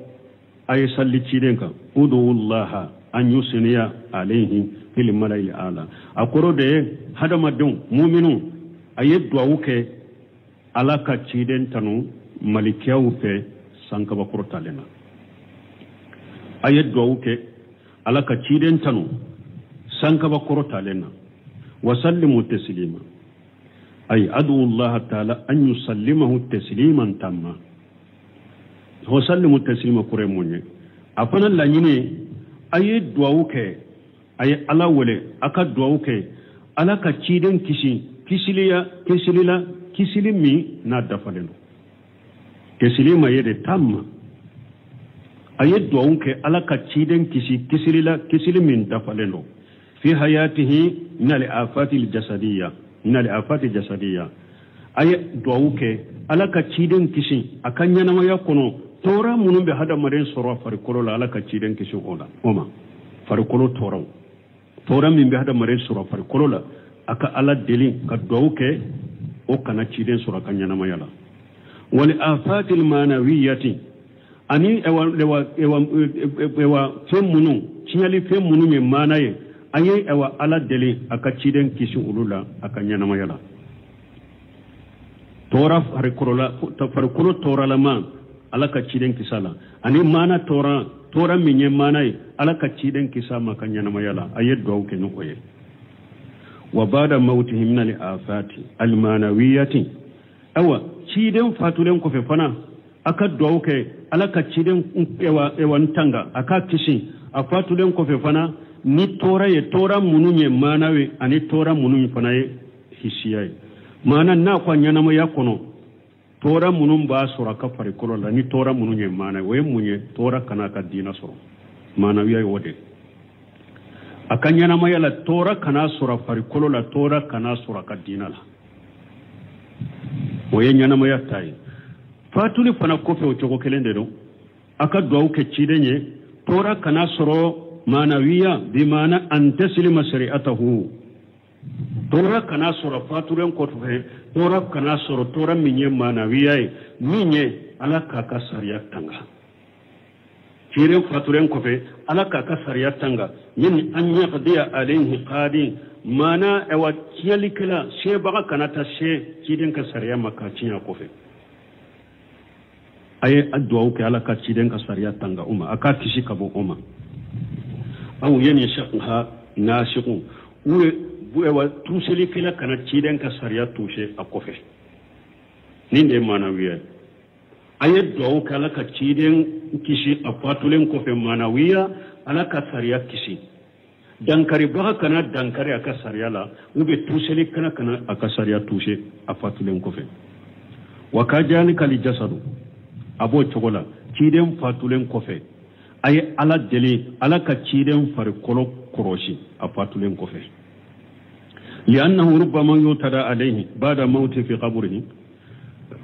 S2: a ye salli ciden kan udu allaha an yusniya alayhi fil mala'i ala a kɔrɔ de ye hadamadenw muminu a ye duwawu kɛ ala ka ciden tanu malikiyaw fɛ sankabakɔrɔ talen na. A ye duwawu kɛ ala ka ciden tanu sankabakɔrɔ talen na. Wa sallimu taslima ay adu allaha ta'ala an yusallimahu tasliman tamma. Wa sallimu taslima kɔrɔ ye mun ye? A fana laɲini a ye duwawu kɛ a ye ala wele a ka duwawu kɛ ala ka ciden kisi kisili la kisili min n'a dafalen don kisili ma ye de tamma. A ye duwawu kɛ ala ka ciden kisi kisili la kisili min dafalen don fi hayatihi min al-afati al-jasadiyya min al-afati al-jasadiyya. A ye duwawu kɛ ala ka ciden kisi a ka ɲɛnamaya kɔnɔ tɔɔrɔ minnu bɛ hadamaden sɔrɔ farikolo la ala ka ciden kisi o la o ma farikolo tɔɔrɔw tɔɔrɔ min bɛ hadamaden sɔrɔ farikolo la a ka ala deli ka duwawu kɛ o kana ciden sɔrɔ a ka ɲɛnamaya la. Wal afati al-manawiyati ani ewa fɛn minnu tiɲɛli fɛn minnu ye maana ye an ye ewa ala deli a ka ciden kisi olu la a ka ɲɛnamaya la. Tɔɔrɔ farikolo tɔɔrɔlama ala ka ciden kisa la ani maana tɔɔrɔ min ye maana ye ala ka ciden kisa ma ka ɲɛnamaya la a ye duwawu kɛ ni o ye. Wa bada mawtihi min al-afati al-manawiyati awa ciden fatulen kɔfɛ fana a ka duwawu kɛ ala ka ciden ewa ntanga a ka kisi A fatulen kɔfɛ fana, ni tɔɔrɔ ye, tɔɔrɔ minnu ye maanawi ani tɔɔrɔ minnu fana ye hisiya ye, maana n'a ka ɲɛnamaya kɔnɔ, tɔɔrɔ minnu b'a sɔrɔ a ka farikolo la, ni tɔɔrɔ minnu ye maana, o ye mun ye? Tɔɔrɔ kana a ka diinɛ sɔrɔ. Maanawiya ye o de. A ka ɲɛnamaya la, tɔɔrɔ kana sɔrɔ farikolo la, tɔɔrɔ kana sɔrɔ a ka diinɛ la, o ye ɲɛnamaya ta ye. Fatuli fana kɔfɛ, o cogo kelen de don. A ka duwawu kɛ ciden ye, tɔɔrɔ kana sɔrɔ maanawiya, bi maana an taslima shari'atahu. Tɔɔrɔ kana sɔrɔ fatulen kɔfɛ, tɔɔrɔ kana sɔrɔ, tɔɔrɔ min ye maanawiya ye, min ye Ala k'a ka sariya tanga. Ciden fatulen kɔfɛ, Ala k'a ka sariya tanga. Min an yaqdiya alayhi qadi, maana ɛwa tiɲɛlikɛla sebaga kana taa se ciden ka sariya ma k'a tiɲɛ a kɔfɛ. A ye a duwawu kɛ Ala ka ciden ka sariya tanga o ma, a k'a kisi ka bɔ o ma. Aw yanshaqaha nasiqun, u ɛwa tuselikɛla kana ciden ka sariya tuse a kɔfɛ. Nin de ye maanawiya ye. A ye duwawu kɛ Ala ka ciden kisi a fatulen kɔfɛ, maanawiya, Ala ka sariya kisi, dankaribaga kana dankari a ka sariya la, u bɛ tuseli kana a ka sariya tuse a fatulen kɔfɛ. Wa kadhalika li jasadu, a b'o cogo la. Ciden fatulen kɔfɛ, a ye Ala deli Ala ka ciden farikolo kɔrɔsi a fatulen kɔfɛ, li'annahu rubbama yutada alayhi ba'da mawti fi qabrihi,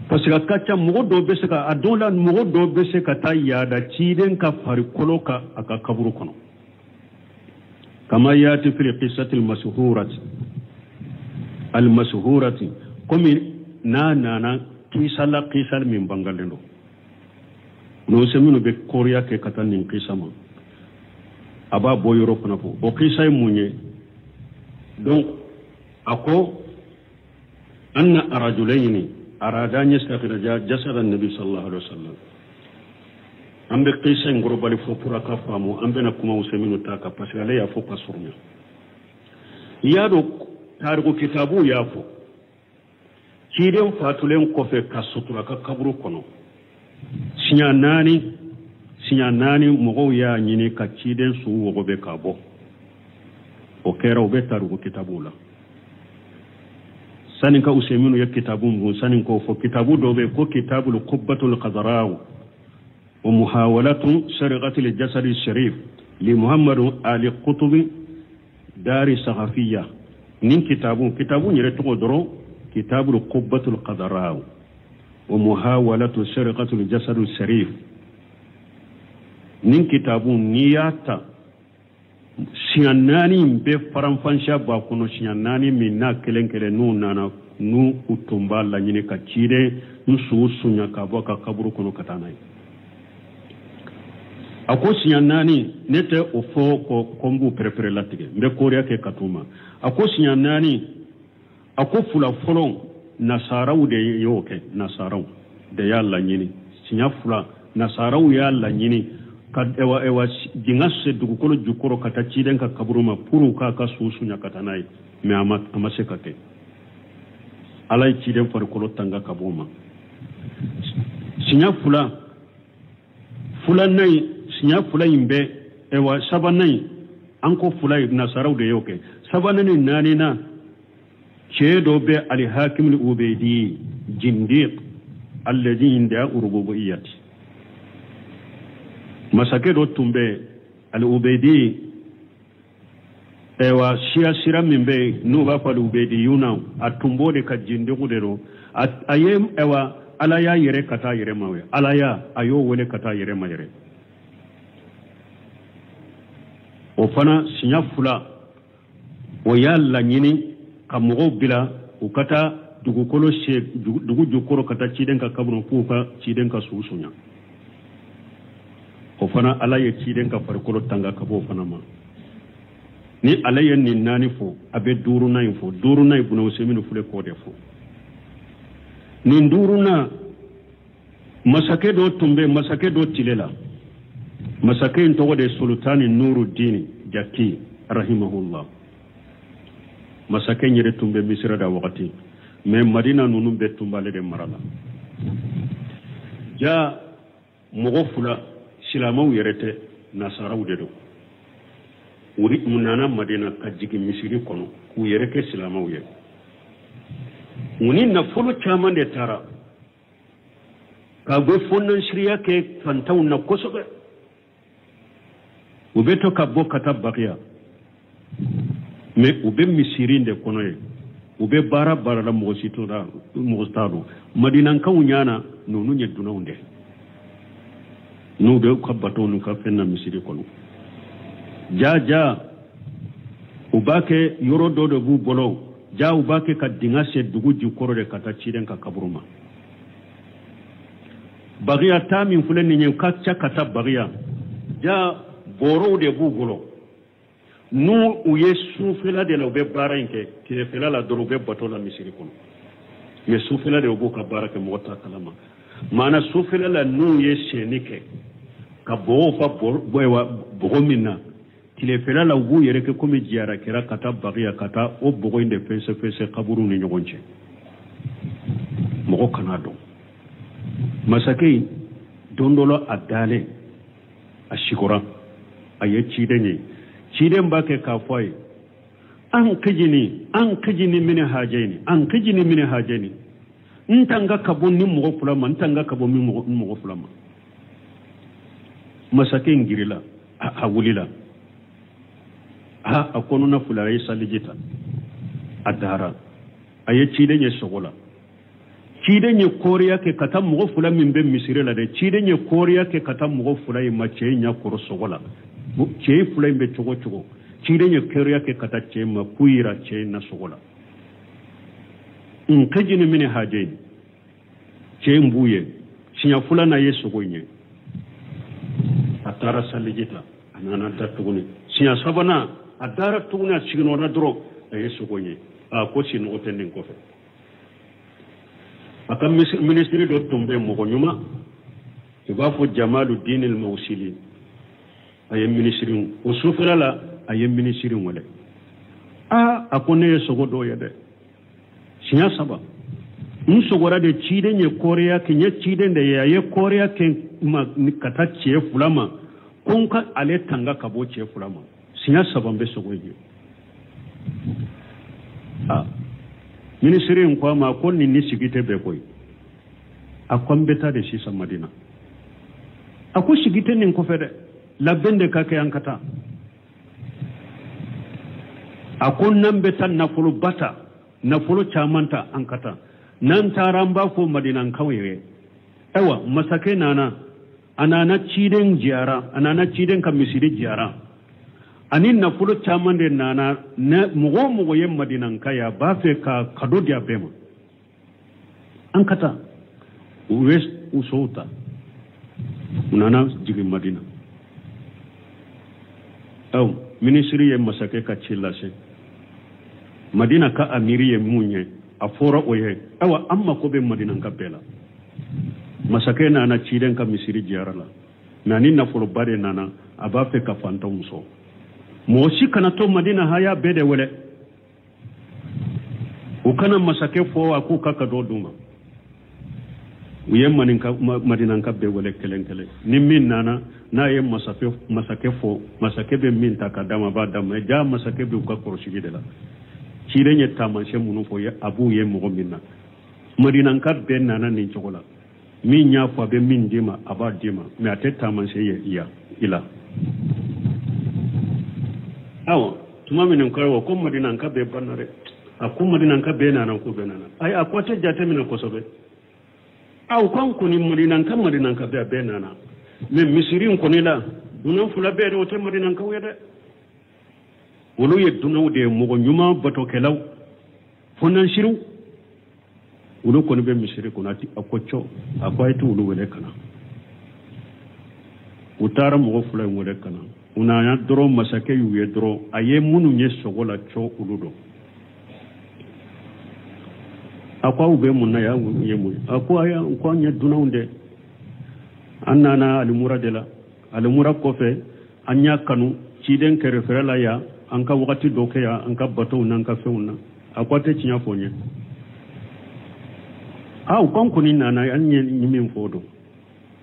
S2: parce que a ka ca, mɔgɔ dɔw bɛ se ka a dɔw la, mɔgɔ dɔw bɛ se ka taa yaada ciden ka farikolo kan a ka kaburu kɔnɔ. Kama yati fil qissati al-mashhurati al-mashhurati, komi n'a nana kisa la, kisa min bangalen don. N'o se minnu bɛ koriya kɛ ka taa nin kisa ma, a b'a bɔ yɔrɔ fana fɔ. O kisa ye mun ye? Donc a ko anna arajulayni arada an yastakhraja jasada nabi sallallahu alaihi wasallam. An bɛ kisa in kɔrɔbali fɔ pour a ka faamu. An bɛna kuma Usɛminu ta kan, parce que ale y'a fɔ ka surunya. I y'a dɔn, tariku kitabu y'a fɔ, ciden fatulen kɔfɛ ka sutura ka kaburu kɔnɔ, siɲɛ 4, siɲɛ 4, mɔgɔw y'a ɲini ka ciden su wɔgɔbɛ ka bɔ. O kɛra, o bɛ tariku kitabu la. Sani ka Usɛminu ye kitabu mun, sani k'o fɔ, kitabu dɔ bɛ yen ko kitabul qubbatul qadaraw wa muhawalatu sariqati jasadi sharif li Muhammadu Ali Qutubi dari sahafiya. Nin kitabu yɛrɛ tɔgɔ dɔrɔn, kitabul qubbatul qadaraw wa muhawalatu sariqati jasadi sharif. Nin kitabu, n'i y'a ta, siɲɛ 4 in bɛɛ faranfansiya b'a kɔnɔ. Siɲɛ 4 min n'a kelen kelen n'u nana, n'u u tun b'a laɲini ka ciden n su suɲa ka bɔ a ka kaburu kɔnɔ ka taa n'a ye. A ko siɲɛ 4, ne tɛ o fɔ ko n b'u pɛrɛpɛrɛ latigɛ, n bɛ koriya kɛ ka t'u ma. A ko siɲɛ 4, a ko fila fɔlɔ, nasaraw de y'o kɛ, nasaraw de y'a laɲini. Siɲɛ 2, nasaraw y'a laɲini ka ɛwa dingɛ se dugukolo jukɔrɔ ka taa ciden ka kaburu ma pour k'a ka su suɲa ka taa n'a ye, mais a ma se ka kɛ. Ala ye ciden farikolo tanga ka bɔ o ma. Siɲɛ 2, filanan in, siɲɛ 2 in bɛ ɛwa sabanan in, an ko 2 ye nasaraw de y'o kɛ. Sabanan ni naaninan, cɛ dɔ bɛ alihakimul ubedi jindiq alladhi inda rububiyyati. Masakɛ dɔ tun bɛ al-ubedi, ɛwa siya sira min bɛ yen n'u b'a fɔ al-ubediyuna, a tun b'o de ka jindigu de don. A ye ɛwa Ala y'a yɛrɛ ka taa yɛrɛ ma, o ye Ala y'a, a y'o wele ka taa yɛrɛ ma yɛrɛ. O fana siɲɛ 2, o y'a laɲini ka mɔgɔw bila u ka taa dugukolo se dugu jukɔrɔ ka taa ciden ka kaburu k'u ka ciden ka su suɲa. O fana, Ala ye ciden ka farikolo tanga ka bɔ o fana ma. Ni ale ye nin 4 fɔ, a bɛ duurunan in fɔ. Duurunan in, Buna Usɛminu filɛ k'o de fɔ. Nin duurunan, masakɛ dɔ tun bɛ, masakɛ dɔ tile la, masakɛ in tɔgɔ de ye Sultani Nurudini Jaki rahimahullah. Masakɛ in yɛrɛ tun bɛ Misira da wagati, mais Madina ninnu bɛɛ tun b'ale de mara la. Ja mɔgɔ 2, silamɛw yɛrɛ tɛ, nasaraw de don. U nana Madina ka jigin misiri kɔnɔ k'u yɛrɛ kɛ silamɛw ye. U ni nafolo caman de taara ka bɛ fɔnansiriya kɛ fantanw na kosɛbɛ. U bɛ to ka bɔ ka taa Bakiya, mais u bɛ misiri de kɔnɔ yen. U bɛ baara baara la, mɔgɔ si t'o la, mɔgɔ t'a dɔn. Madinankaw ɲana ninnu ye dunanw de n'u bɛ u ka bato n'u ka fɛn na misiri kɔnɔ. Ja ja u b'a kɛ yɔrɔ dɔ de b'u bolo, ja u b'a kɛ ka dingɛ sen dugu jukɔrɔ de ka taa ciden ka kaburu ma. Bakiya taa min filɛ nin ye, u ka ca ka taa Bakiya, ja bɔrɔw de b'u bolo. N'u u ye sufɛla de la u bɛ baara in kɛ, tilefɛla la dɔrɔn u bɛ bato la misiri kɔnɔ. Mais sufɛla de u b'u ka baara kɛ, mɔgɔ t'a kalama. Maana sufɛla la n'u ye sɛni kɛ ka bɔgɔw fa bɔgɔ min na, tilefɛla la u b'u yɛrɛ kɛ komi jiyara kɛra ka taa Bakiya ka taa o bɔgɔ in de fɛnsɛ fɛnsɛ kaburu ni ɲɔgɔn cɛ, mɔgɔ kana dɔn. Masakɛ in don dɔ la a dalen a sikora, a ye ciden ye. Ciden b'a kɛ k'a fɔ a ye: anqidhni min hajaini, anqidhni min hajaini, n tanga ka bɔ ni mɔgɔ fila ma, n tanga ka bɔ ni mɔgɔ fila ma. Masakɛ in girila, a wulila, a kɔnɔna fila, a ye saliji ta, a dara, a ye ciden ye sogo la. Ciden ye kɔriya kɛ ka taa mɔgɔ fila min bɛ misiri la dɛ, ciden ye kɔriya kɛ ka taa mɔgɔ fila in ma cɛ in ɲɛ kɔrɔ sogo la. Cɛ fila in bɛ cogo cogo, ciden ye kɔriya kɛ ka taa cɛ ma k'u yira cɛ in na sogo la. Anqidhni min hajaini, cɛ in b'u ye. Siɲɛ filanan ye sogo in ye, a taara saliji ta, a nana da tuguni. Siɲɛ sabanan a dara tuguni, a siginɔra dɔrɔn a ye sogo in ye. A ko sinɔgɔ tɛ nin kɔfɛ. A ka minisiri dɔ tun bɛ mɔgɔ ɲuman, u b'a fɔ Jamaluddin al-Mawsili. A ye minisiri o sufɛla la, a ye minisiri wele. A ko ne ye sogo dɔ ye dɛ, siɲɛ saba n sogora de. Ciden ye kɔriya kɛ, n ye ciden de ye, a ye kɔriya kɛ ma ka taa cɛ fila ma ko n ka ale tanga ka bɔ cɛ fila ma. Siɲɛ saba n bɛ sogo ye. Minisiri in ko a ma ko nin ni sigi tɛ bɛn koyi. A ko an bɛ taa de sisan Madina. A ko sigi tɛ nin kɔfɛ dɛ, labɛn de ka kɛ an ka taa. A ko n'an bɛ taa nafoloba ta, nafolo caman ta, an ka taa. N'an taara an b'a fɔ Madinankaw ye, ayiwa masakɛ nana, a nana ciden jiyara, a nana ciden ka misiri jiyara, ani nafolo caman de nana. Mɔgɔ o mɔgɔ ye Madinanka ye, a b'a fɛ ka kado di a bɛɛ ma, an ka taa. U ye u sow ta, u nana jigin Madina. Aw minisiri ye masakɛ ka ci lase. Madina ka amiri ye mun ye, a fɔra o ye, ayiwa an mako bɛ Madinanka bɛɛ la. Masakɛ nana ciden ka misiri jiyara la, mɛ ani nafoloba de nana, a b'a fɛ ka fantanw sɔn. Mɔgɔ si kana to Madina, haya bɛɛ de wele, u kana masakɛ fɔ a k'u ka kado d'u ma. U ye Madinanka bɛɛ wele kelen kelen. Ni min nana n'a ye masakɛ fɔ, masakɛ bɛ min ta ka d'a ma, a b'a d'a ma. Ja masakɛ bɛ u ka kɔlɔsili de la. Ciden ye taamasiyɛn minnu fɔ, a b'u ye mɔgɔ min na. Madinanka bɛɛ nana nin cogo la. Min y'a fɔ a bɛ min d'i ma, a b'a d'i ma, mɛ a tɛ taamasiyɛn ye i la. Awa tuma min ko ayiwa ko Madinanka bɛɛ banna dɛ, a ko Madinanka bɛɛ nana, ko bɛɛ nana. Ayi, a ko a tɛ jate minɛ kosɛbɛ. Aw kan kɔni Madinanka bɛɛ, a bɛɛ nana. Mɛ misiri in kɔni la, dunan fila bɛɛ de, o tɛ Madinankaw ye dɛ. Olu ye dunanw de ye, mɔgɔ ɲuman batokɛlaw, fɔnansiriw, olu kɔni bɛ misiri kɔnɔ. A ko cɔ, a ko a ye t'olu wele ka na. U taara mɔgɔ fila in wele ka na. U nana dɔrɔn, masakɛ y'u ye dɔrɔn, a ye minnu ye sogo la cɔ, olu dɔn. A ko aw bɛ mun na yan? Aw ye mun ye? A ko ayi, ko an ye dunanw de, an nana alimura de la. Alimura kɔfɛ an y'a kanu ciden kɛrɛfɛ la yan, an ka wagati dɔ kɛ yan, an ka batow n'an ka fɛnw na. A ko a tɛ tiɲɛ fɔ n ye. Aw k'an kɔni nana, an ye min fɔ o don.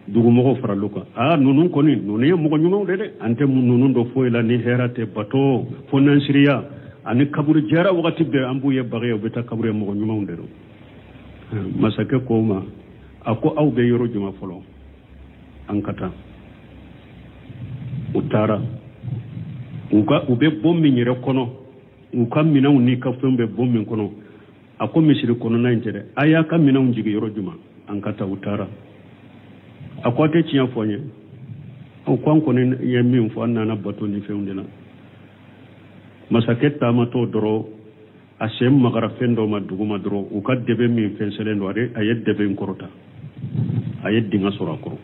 S2: Dugumɔgɔw faral'u kan. Aa, ninnu kɔni, ninnu ye mɔgɔ ɲumanw de dɛ. An tɛ ninnu dɔ foyi la ni hɛrɛ tɛ, bato fo nansiriya ani kaburu jɛra. Wagati bɛɛ an b'u ye baga, u bɛ taa kaburu ye, mɔgɔ ɲumanw de don. Masakɛ ko ma, a ko aw bɛ yɔrɔ jumɛn fɔlɔ? An ka taa. U taara u ka, u bɛ bon min yɛrɛ kɔnɔ, u ka minɛnw n'i ka fɛnw bɛ bon min kɔnɔ. A ko misiri kɔnɔna in tɛ dɛ, a y'a ka minɛnw jigin yɔrɔ jumɛn? An ka taa. U taara. A ko a tɛ tiɲɛ fɔ n ye. Aw ko an kɔni ye min fɔ, an nana bato ni fɛnw de la. Masakɛ taamatɔ dɔrɔn, a sen magara fɛn dɔ ma duguma dɔrɔn, u ka dɛbɛ min fɛnsɛlen don, a ye dɛbɛ in kɔrɔta, a ye dingɛ sɔrɔ a kɔrɔ,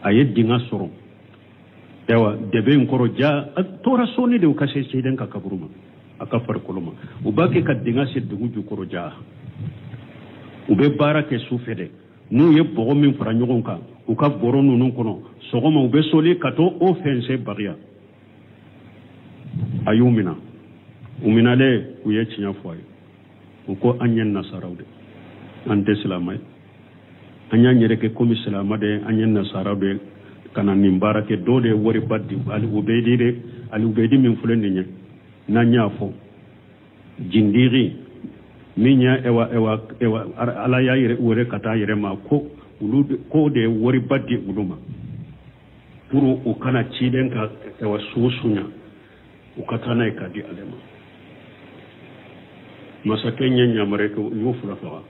S2: a ye dingɛ sɔrɔ. Ayiwa, dɛbɛ in kɔrɔ ja a tora sɔɔni de u ka se ciden ka kaburu ma, a ka farikolo ma. U b'a kɛ ka dingɛ se dugu jukɔrɔ ja. U bɛ baara kɛ su fɛ dɛ. N'u ye bɔgɔ min fara ɲɔgɔn kan u ka bɔrɔ ninnu kɔnɔ, sɔgɔma u bɛ soli ka to o fɛnsɛ bagiya. A y'u minɛ. U minalen, u ye tiɲɛ fɔ a ye. U ko an ye nasaraw de, an tɛ silamɛ ye, an y'an yɛrɛ kɛ komi silamɛ de, an ye nasaraw de ka na nin baara kɛ. Dɔw de ye wariba di Ali Ubedi de, Ali Ubedi min filɛ nin ye, n'an y'a fɔ jindigi min ye, ewa ewa ewa, Ala y'a yɛrɛ wele ka taa yɛrɛ ma, ko olu ko de ye wariba di olu ma pour u kana ciden ka ewa su suɲa, u ka taa n'a ye k'a di ale ma. Masakɛ ɲɛ yamaruya kɛ, u y'o fila faga,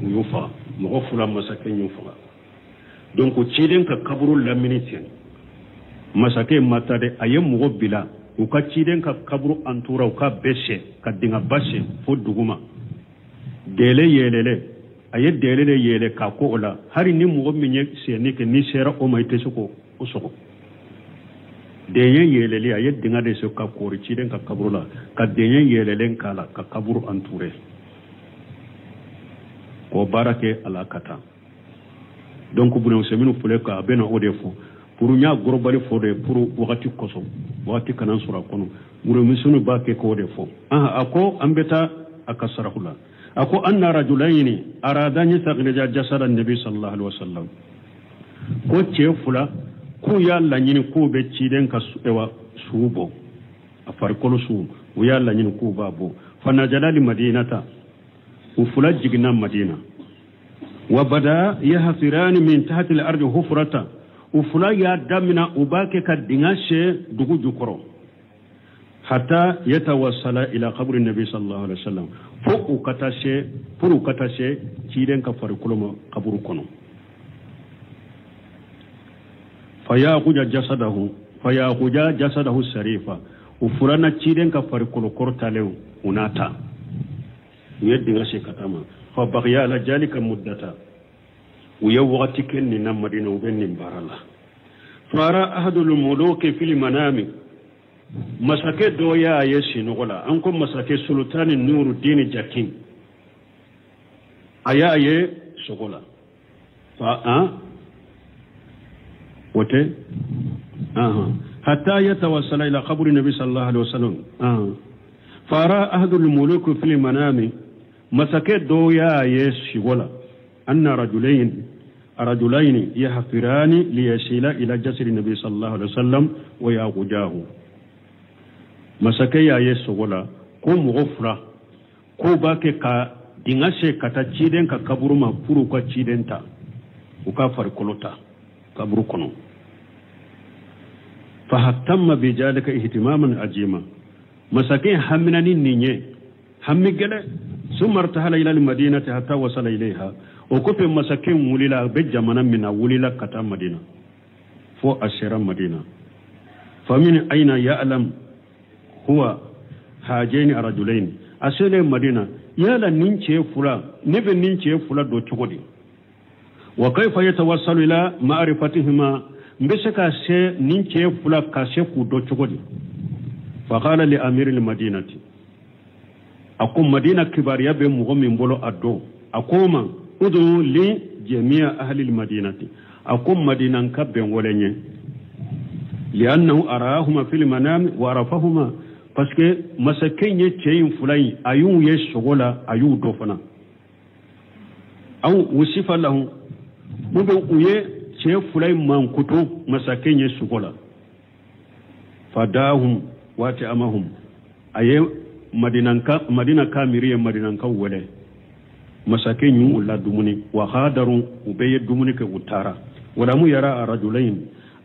S2: u y'o faga, mɔgɔ fila, masakɛ y'o faga. Donc ciden ka kaburu lamini ten, masakɛ ma taa dɛ, a ye mɔgɔ bila u ka ciden ka kaburu entouré, u ka bɛɛ sɛ ka dingɛba sen fo duguma. Dɛlɛ yɛlɛlɛ, a ye dɛlɛ de yɛlɛ k'a ko o la, hali ni mɔgɔ min ye senni kɛ, n'i sera o ma, i tɛ se k'o sɔgɔ. Dɛɲɛ yɛlɛli, a ye dingɛ de sen ka koori ciden ka kaburu la, ka dɛɲɛ yɛlɛlen k'a la, ka kaburu entouré, k'o baara kɛ a la ka taa. Donc Buna Usɛminu filɛ ka a bɛna o de fɔ pour n y'a gorobali fɔ de pour wagati kosɔn, wagati kana sɔrɔ a kɔnɔ. Bunumisɛnnu b'a kɛ k'o de fɔ. A ko an bɛ taa a ka saraku la. A ko anna rajulayni arada yastakhrija jasada nabi sallallahu alaihi wasallam, ko cɛ fila k'u y'a laɲini k'u bɛ ciden ka ewa su bɔ, a farikolo su, u y'a laɲini k'u b'a bɔ. Fanajala li madinata, u fila jiginna Madina. Wa bada yahfirani min tahti al-ardi hufrata, u fila y'a damina, u b'a kɛ ka dingɛ sen dugu jukɔrɔ, hatta yatawassala ila qabri nabi sallallahu alaihi wasallam, fo u ka taa se, pour u ka taa se ciden ka farikolo ma kaburu kɔnɔ. Fayakuja jasadahu, fayakuja jasadahu sarifa, u furana ciden ka farikolo kɔrɔtalen, u n'a ta, u ye dingɛ sen ka taa ma. Fa bagiya ala jalika muddata, u ye wagati kɛ nin na Madina, u bɛ nin baara la. Fara ahadul muluki fil manami, masakɛ dɔ y'a ye sinɔgɔ la. An ko masakɛ Sultani Nurudini Jakin, a y'a ye sogo la. Fa an o tɛ hatta yatawassala ila qabri nabi sallallahu alaihi wasallam. Fara ahadul muluki fil manami, masakɛ dɔ y'a ye sigo la, anna rajulayn yahfirani liyasila ila jasri nabi sallallahu alaihi wasallam wa yaqujahu. Masakɛ y'a ye sogo la ko mɔgɔ fila k'o b'a kɛ ka dingɛ sen ka taa ciden ka kaburu ma pour u ka ciden ta, u ka farikolo ta kaburu kɔnɔ. Fahatamma bijalika ihtimaman ajima, masakɛ hamina ni nin ye hami gɛlɛ. Summa irtahala ila almadinati hatta wasala ilayha, o kɔfɛ masakɛ wulila, a bɛ jamana min na, wulila ka taa Madina fo a sera Madina. Famin aina ya'lam huwa hajaini arajulaini, a selen Madina, yala nin cɛ fila, ne bɛ nin cɛ fila dɔn cogo di? Wa kayfa yatawassalu ila ma'rifatihima, n bɛ se ka se nin cɛ fila ka se k'u dɔn cogo di? Faqala li amiril madinati, a ko Madina kibaruya bɛ mɔgɔ min bolo a dɔn, a ko ma udu li jami'a ahli madinati, a ko Madina ka bɛn wale ɲɛ, li'annahu arahuma fil manami wa arafahuma, parce que masakɛ ye cɛ in fila in, a y'u ye sogo la, a y'u dɔn fana. Aw wusifa lahu u bɛ u ye cɛ fila in mankutu masakɛ ye sugo la fadahum waati amahum a ye madina kamiri ye madinankaw wele masakɛ y'u la dumuni wa hadaru u bɛɛ ye dumuni kɛ u taara walamu yara arajulain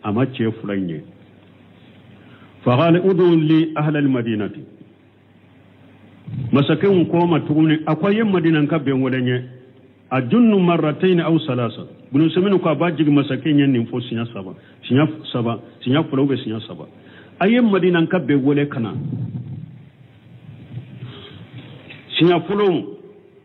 S2: a ma cɛ fila in ye faqala udu li ahla almadinati masakɛw ko ma tuguni a ko a ye madinanka bɛɛ wele ɲɛ a junnu marratayn aw salasa bunu seminu ko a b'a jigin masakɛ ɲɛ nin fo siɲɛ saba siɲɛ fila ou bien siɲɛ saba a ye madinanka bɛɛ wele ka na siɲɛ fɔlɔ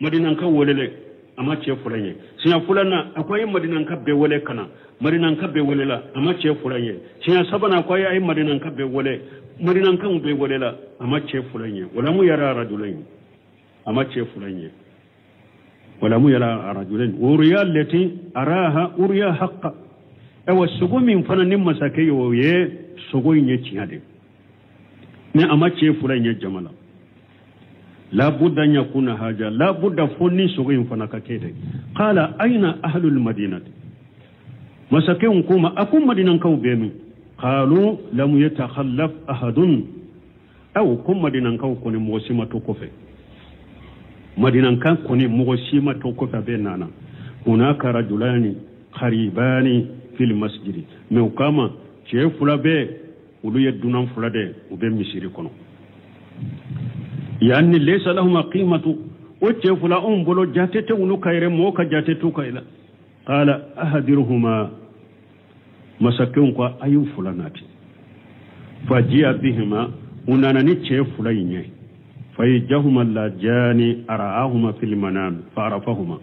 S2: madinanka welele a ma cɛ fila ye siɲɛ filanan a ko a ye madinanka bɛɛ wele ka na madinanka bɛɛ welela a ma cɛ fila ye siɲɛ sabanan a ko a ye madinanka bɛɛ wele madinankaw bɛɛ welela a ma cɛ fila ye walamu yara rajulain a ma cɛ fila ye walamu yara rajulain uriya lati araha uriya haqqa awa sogo min fana ni masakɛ ye o ye sogo in ye tiɲɛ de ni a ma cɛ fila in ye jama la labudda an yakuna haja labudda fo ni sogo in fana ka kɛ dɛ qala aina ahlul madinati masakɛw ko ma a ko madinankaw bɛ min qalu lam yatakhallaf ahadun aw ko madinankaw kɔni mɔgɔ si ma to kɔfɛ madinankan kɔni mɔgɔ si ma to kɔfɛ a bɛɛ nana hunaka rajulani qaribani fil masjidi mɛ o kama cɛ fila bɛ olu ye dunan fila de u bɛ misiri kɔnɔ yani laysa lahuma qimatu o cɛ fila anw bolo jate tɛ olu ka yɛrɛ mɔgɔ ka jate t'u ka la qala ahadirhuma masakɛw ko a y'u fila nati fajiya bihima u nana ni cɛ fila in ye fayijahuma lajani araahuma fil manam fa arafahuma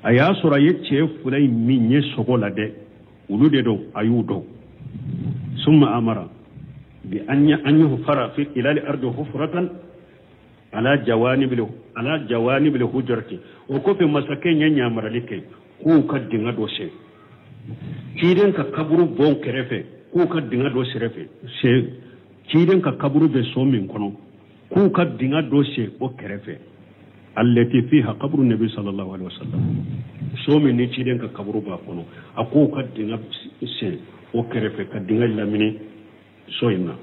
S2: a y'a sɔrɔ a ye cɛ fila in min ye sogo la dɛ olu de don a y'u dɔn summa amara bi an yuhfara fi ila al-ardi hufratan ala jawanibil hujrati o kɔfɛ masakɛ ye ɲamarali kɛ k'u ka dingɛ dɔ sen ciden ka kaburu bɔn kɛrɛfɛ k'u ka dingɛ dɔ sen ciden ka kaburu bɛ so min kɔnɔ k'u ka dingɛ dɔ sen o kɛrɛfɛ allati fiha qabru nabi sallallahu alaihi wasallam so min ni ciden ka kaburu b'a kɔnɔ a k'u ka dingɛ sen o kɛrɛfɛ ka dingɛ lamini so in na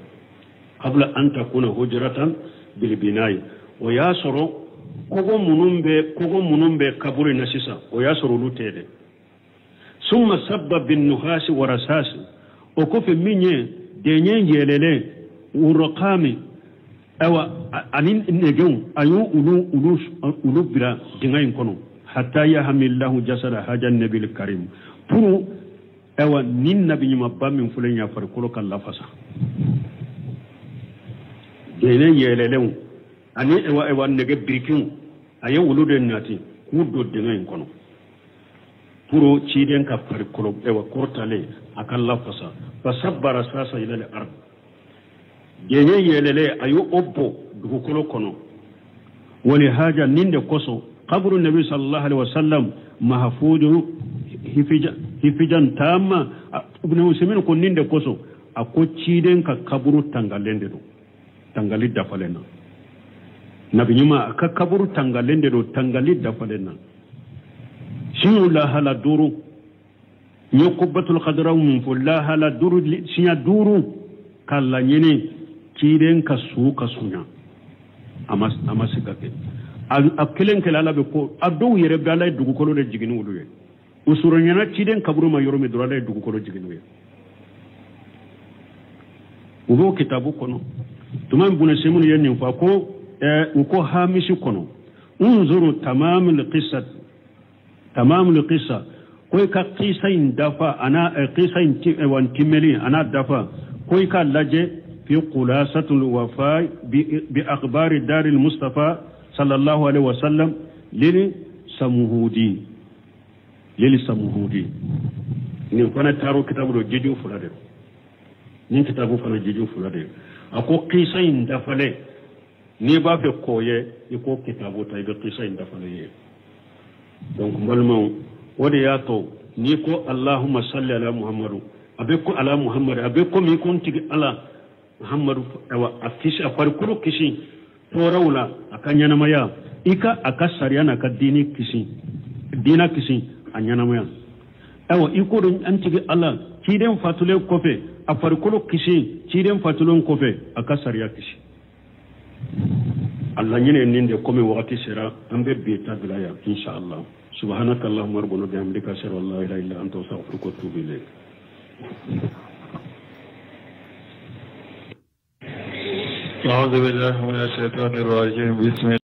S2: qabla an takuna hujratan bilbinayi o y'a sɔrɔ kogo minnu bɛ kaburu in na sisan o y'a sɔrɔ olu tɛ dɛ summa sabba bin nuhasi wa rasasi o kɔfɛ min ye dɛɲɛ yɛlɛlen wurɔkami ayiwa ani nɛgɛw a y'u olu bila dingɛ in kɔnɔ hatta yahamillahu jasada haja nabil karim pour ayiwa nin nabi ɲumanba min filɛ nin ye a farikolo ka lafasa dɛɲɛ yɛlɛlenw ani ayiwa nɛgɛ birikiw a ye olu de nati k'u don dingɛ in kɔnɔ pour ciden ka farikolo ayiwa kɔrɔtalen a ka lafasa fasabba rasasa ila al-ard dɛɲɛ yɛlɛlen a y'o bɔ dugukolo kɔnɔ wali haja nin de kosɔn kaburu nabi sallallahu alaihi wasallam mahfudu hifijan tamma ibn Usaymin ko nin de kosɔn a ko ciden ka kaburu tangalen de don tangali dafalen na nabi ɲuman a ka kaburu tangalen de don tangali dafalen na siɲɛ lahala duuru n ye kubatul kadiraw min fɔ lahala duuru siɲɛ duuru k'a laɲini ciden ka su ka sunya a ma se ka kɛ a kelen kelen ala bɛ ko a dɔw yɛrɛ bɛ ala ye dugukolo de jigin olu ye u surunyana ciden kaburu ma yɔrɔ min dɔrɔn ala ye dugukolo jigin u ye u b'o kitabu kɔnɔ tuma min Ibn Usaymin ye nin fɔ ko u ko hamisi kɔnɔ unzuru tamamul qissa ko i ka qissa in dafa ana qissa in timeli ana dafa ko i ka lajɛ fi khulasatul wafa bi akhbari daril mustafa sallallahu alaihi wasallam lil samuhudi nin fana taaro kitabu do jiju fila de nin kitabu fana jiju fila de a ko qissa in dafalen n'i b'a fɛ k'o ye i k'o kitabu ta i bɛ qissa in dafalen ye donc n balimaw o de y'a to n'i ko allahumma salli ala muhammadu a bɛ ko ala muhammadu a bɛ komi i ko n tigi ala muhammadu ayiwa a kisi a farikolo kisi tɔɔrɔw la a ka ɲɛnamaya i ka a ka sariya n'a ka diini kisi diina kisi a ɲɛnamaya. Ayiwa, i ko don an tigi Ala ciden fatulen kɔfɛ, a farikolo kisi, ciden fatulen kɔfɛ, a ka sariya kisi. A laɲini ye nin de. Komi wagati sera, an bɛ bi ta bila yan, inshallah. Subhanaka allahumma rabbana bihamdika, ashhadu an la ilaha illa anta, astaghfiruka wa atubu ilayk.
S1: أعوذ بالله من الشيطان الرجيم، بسم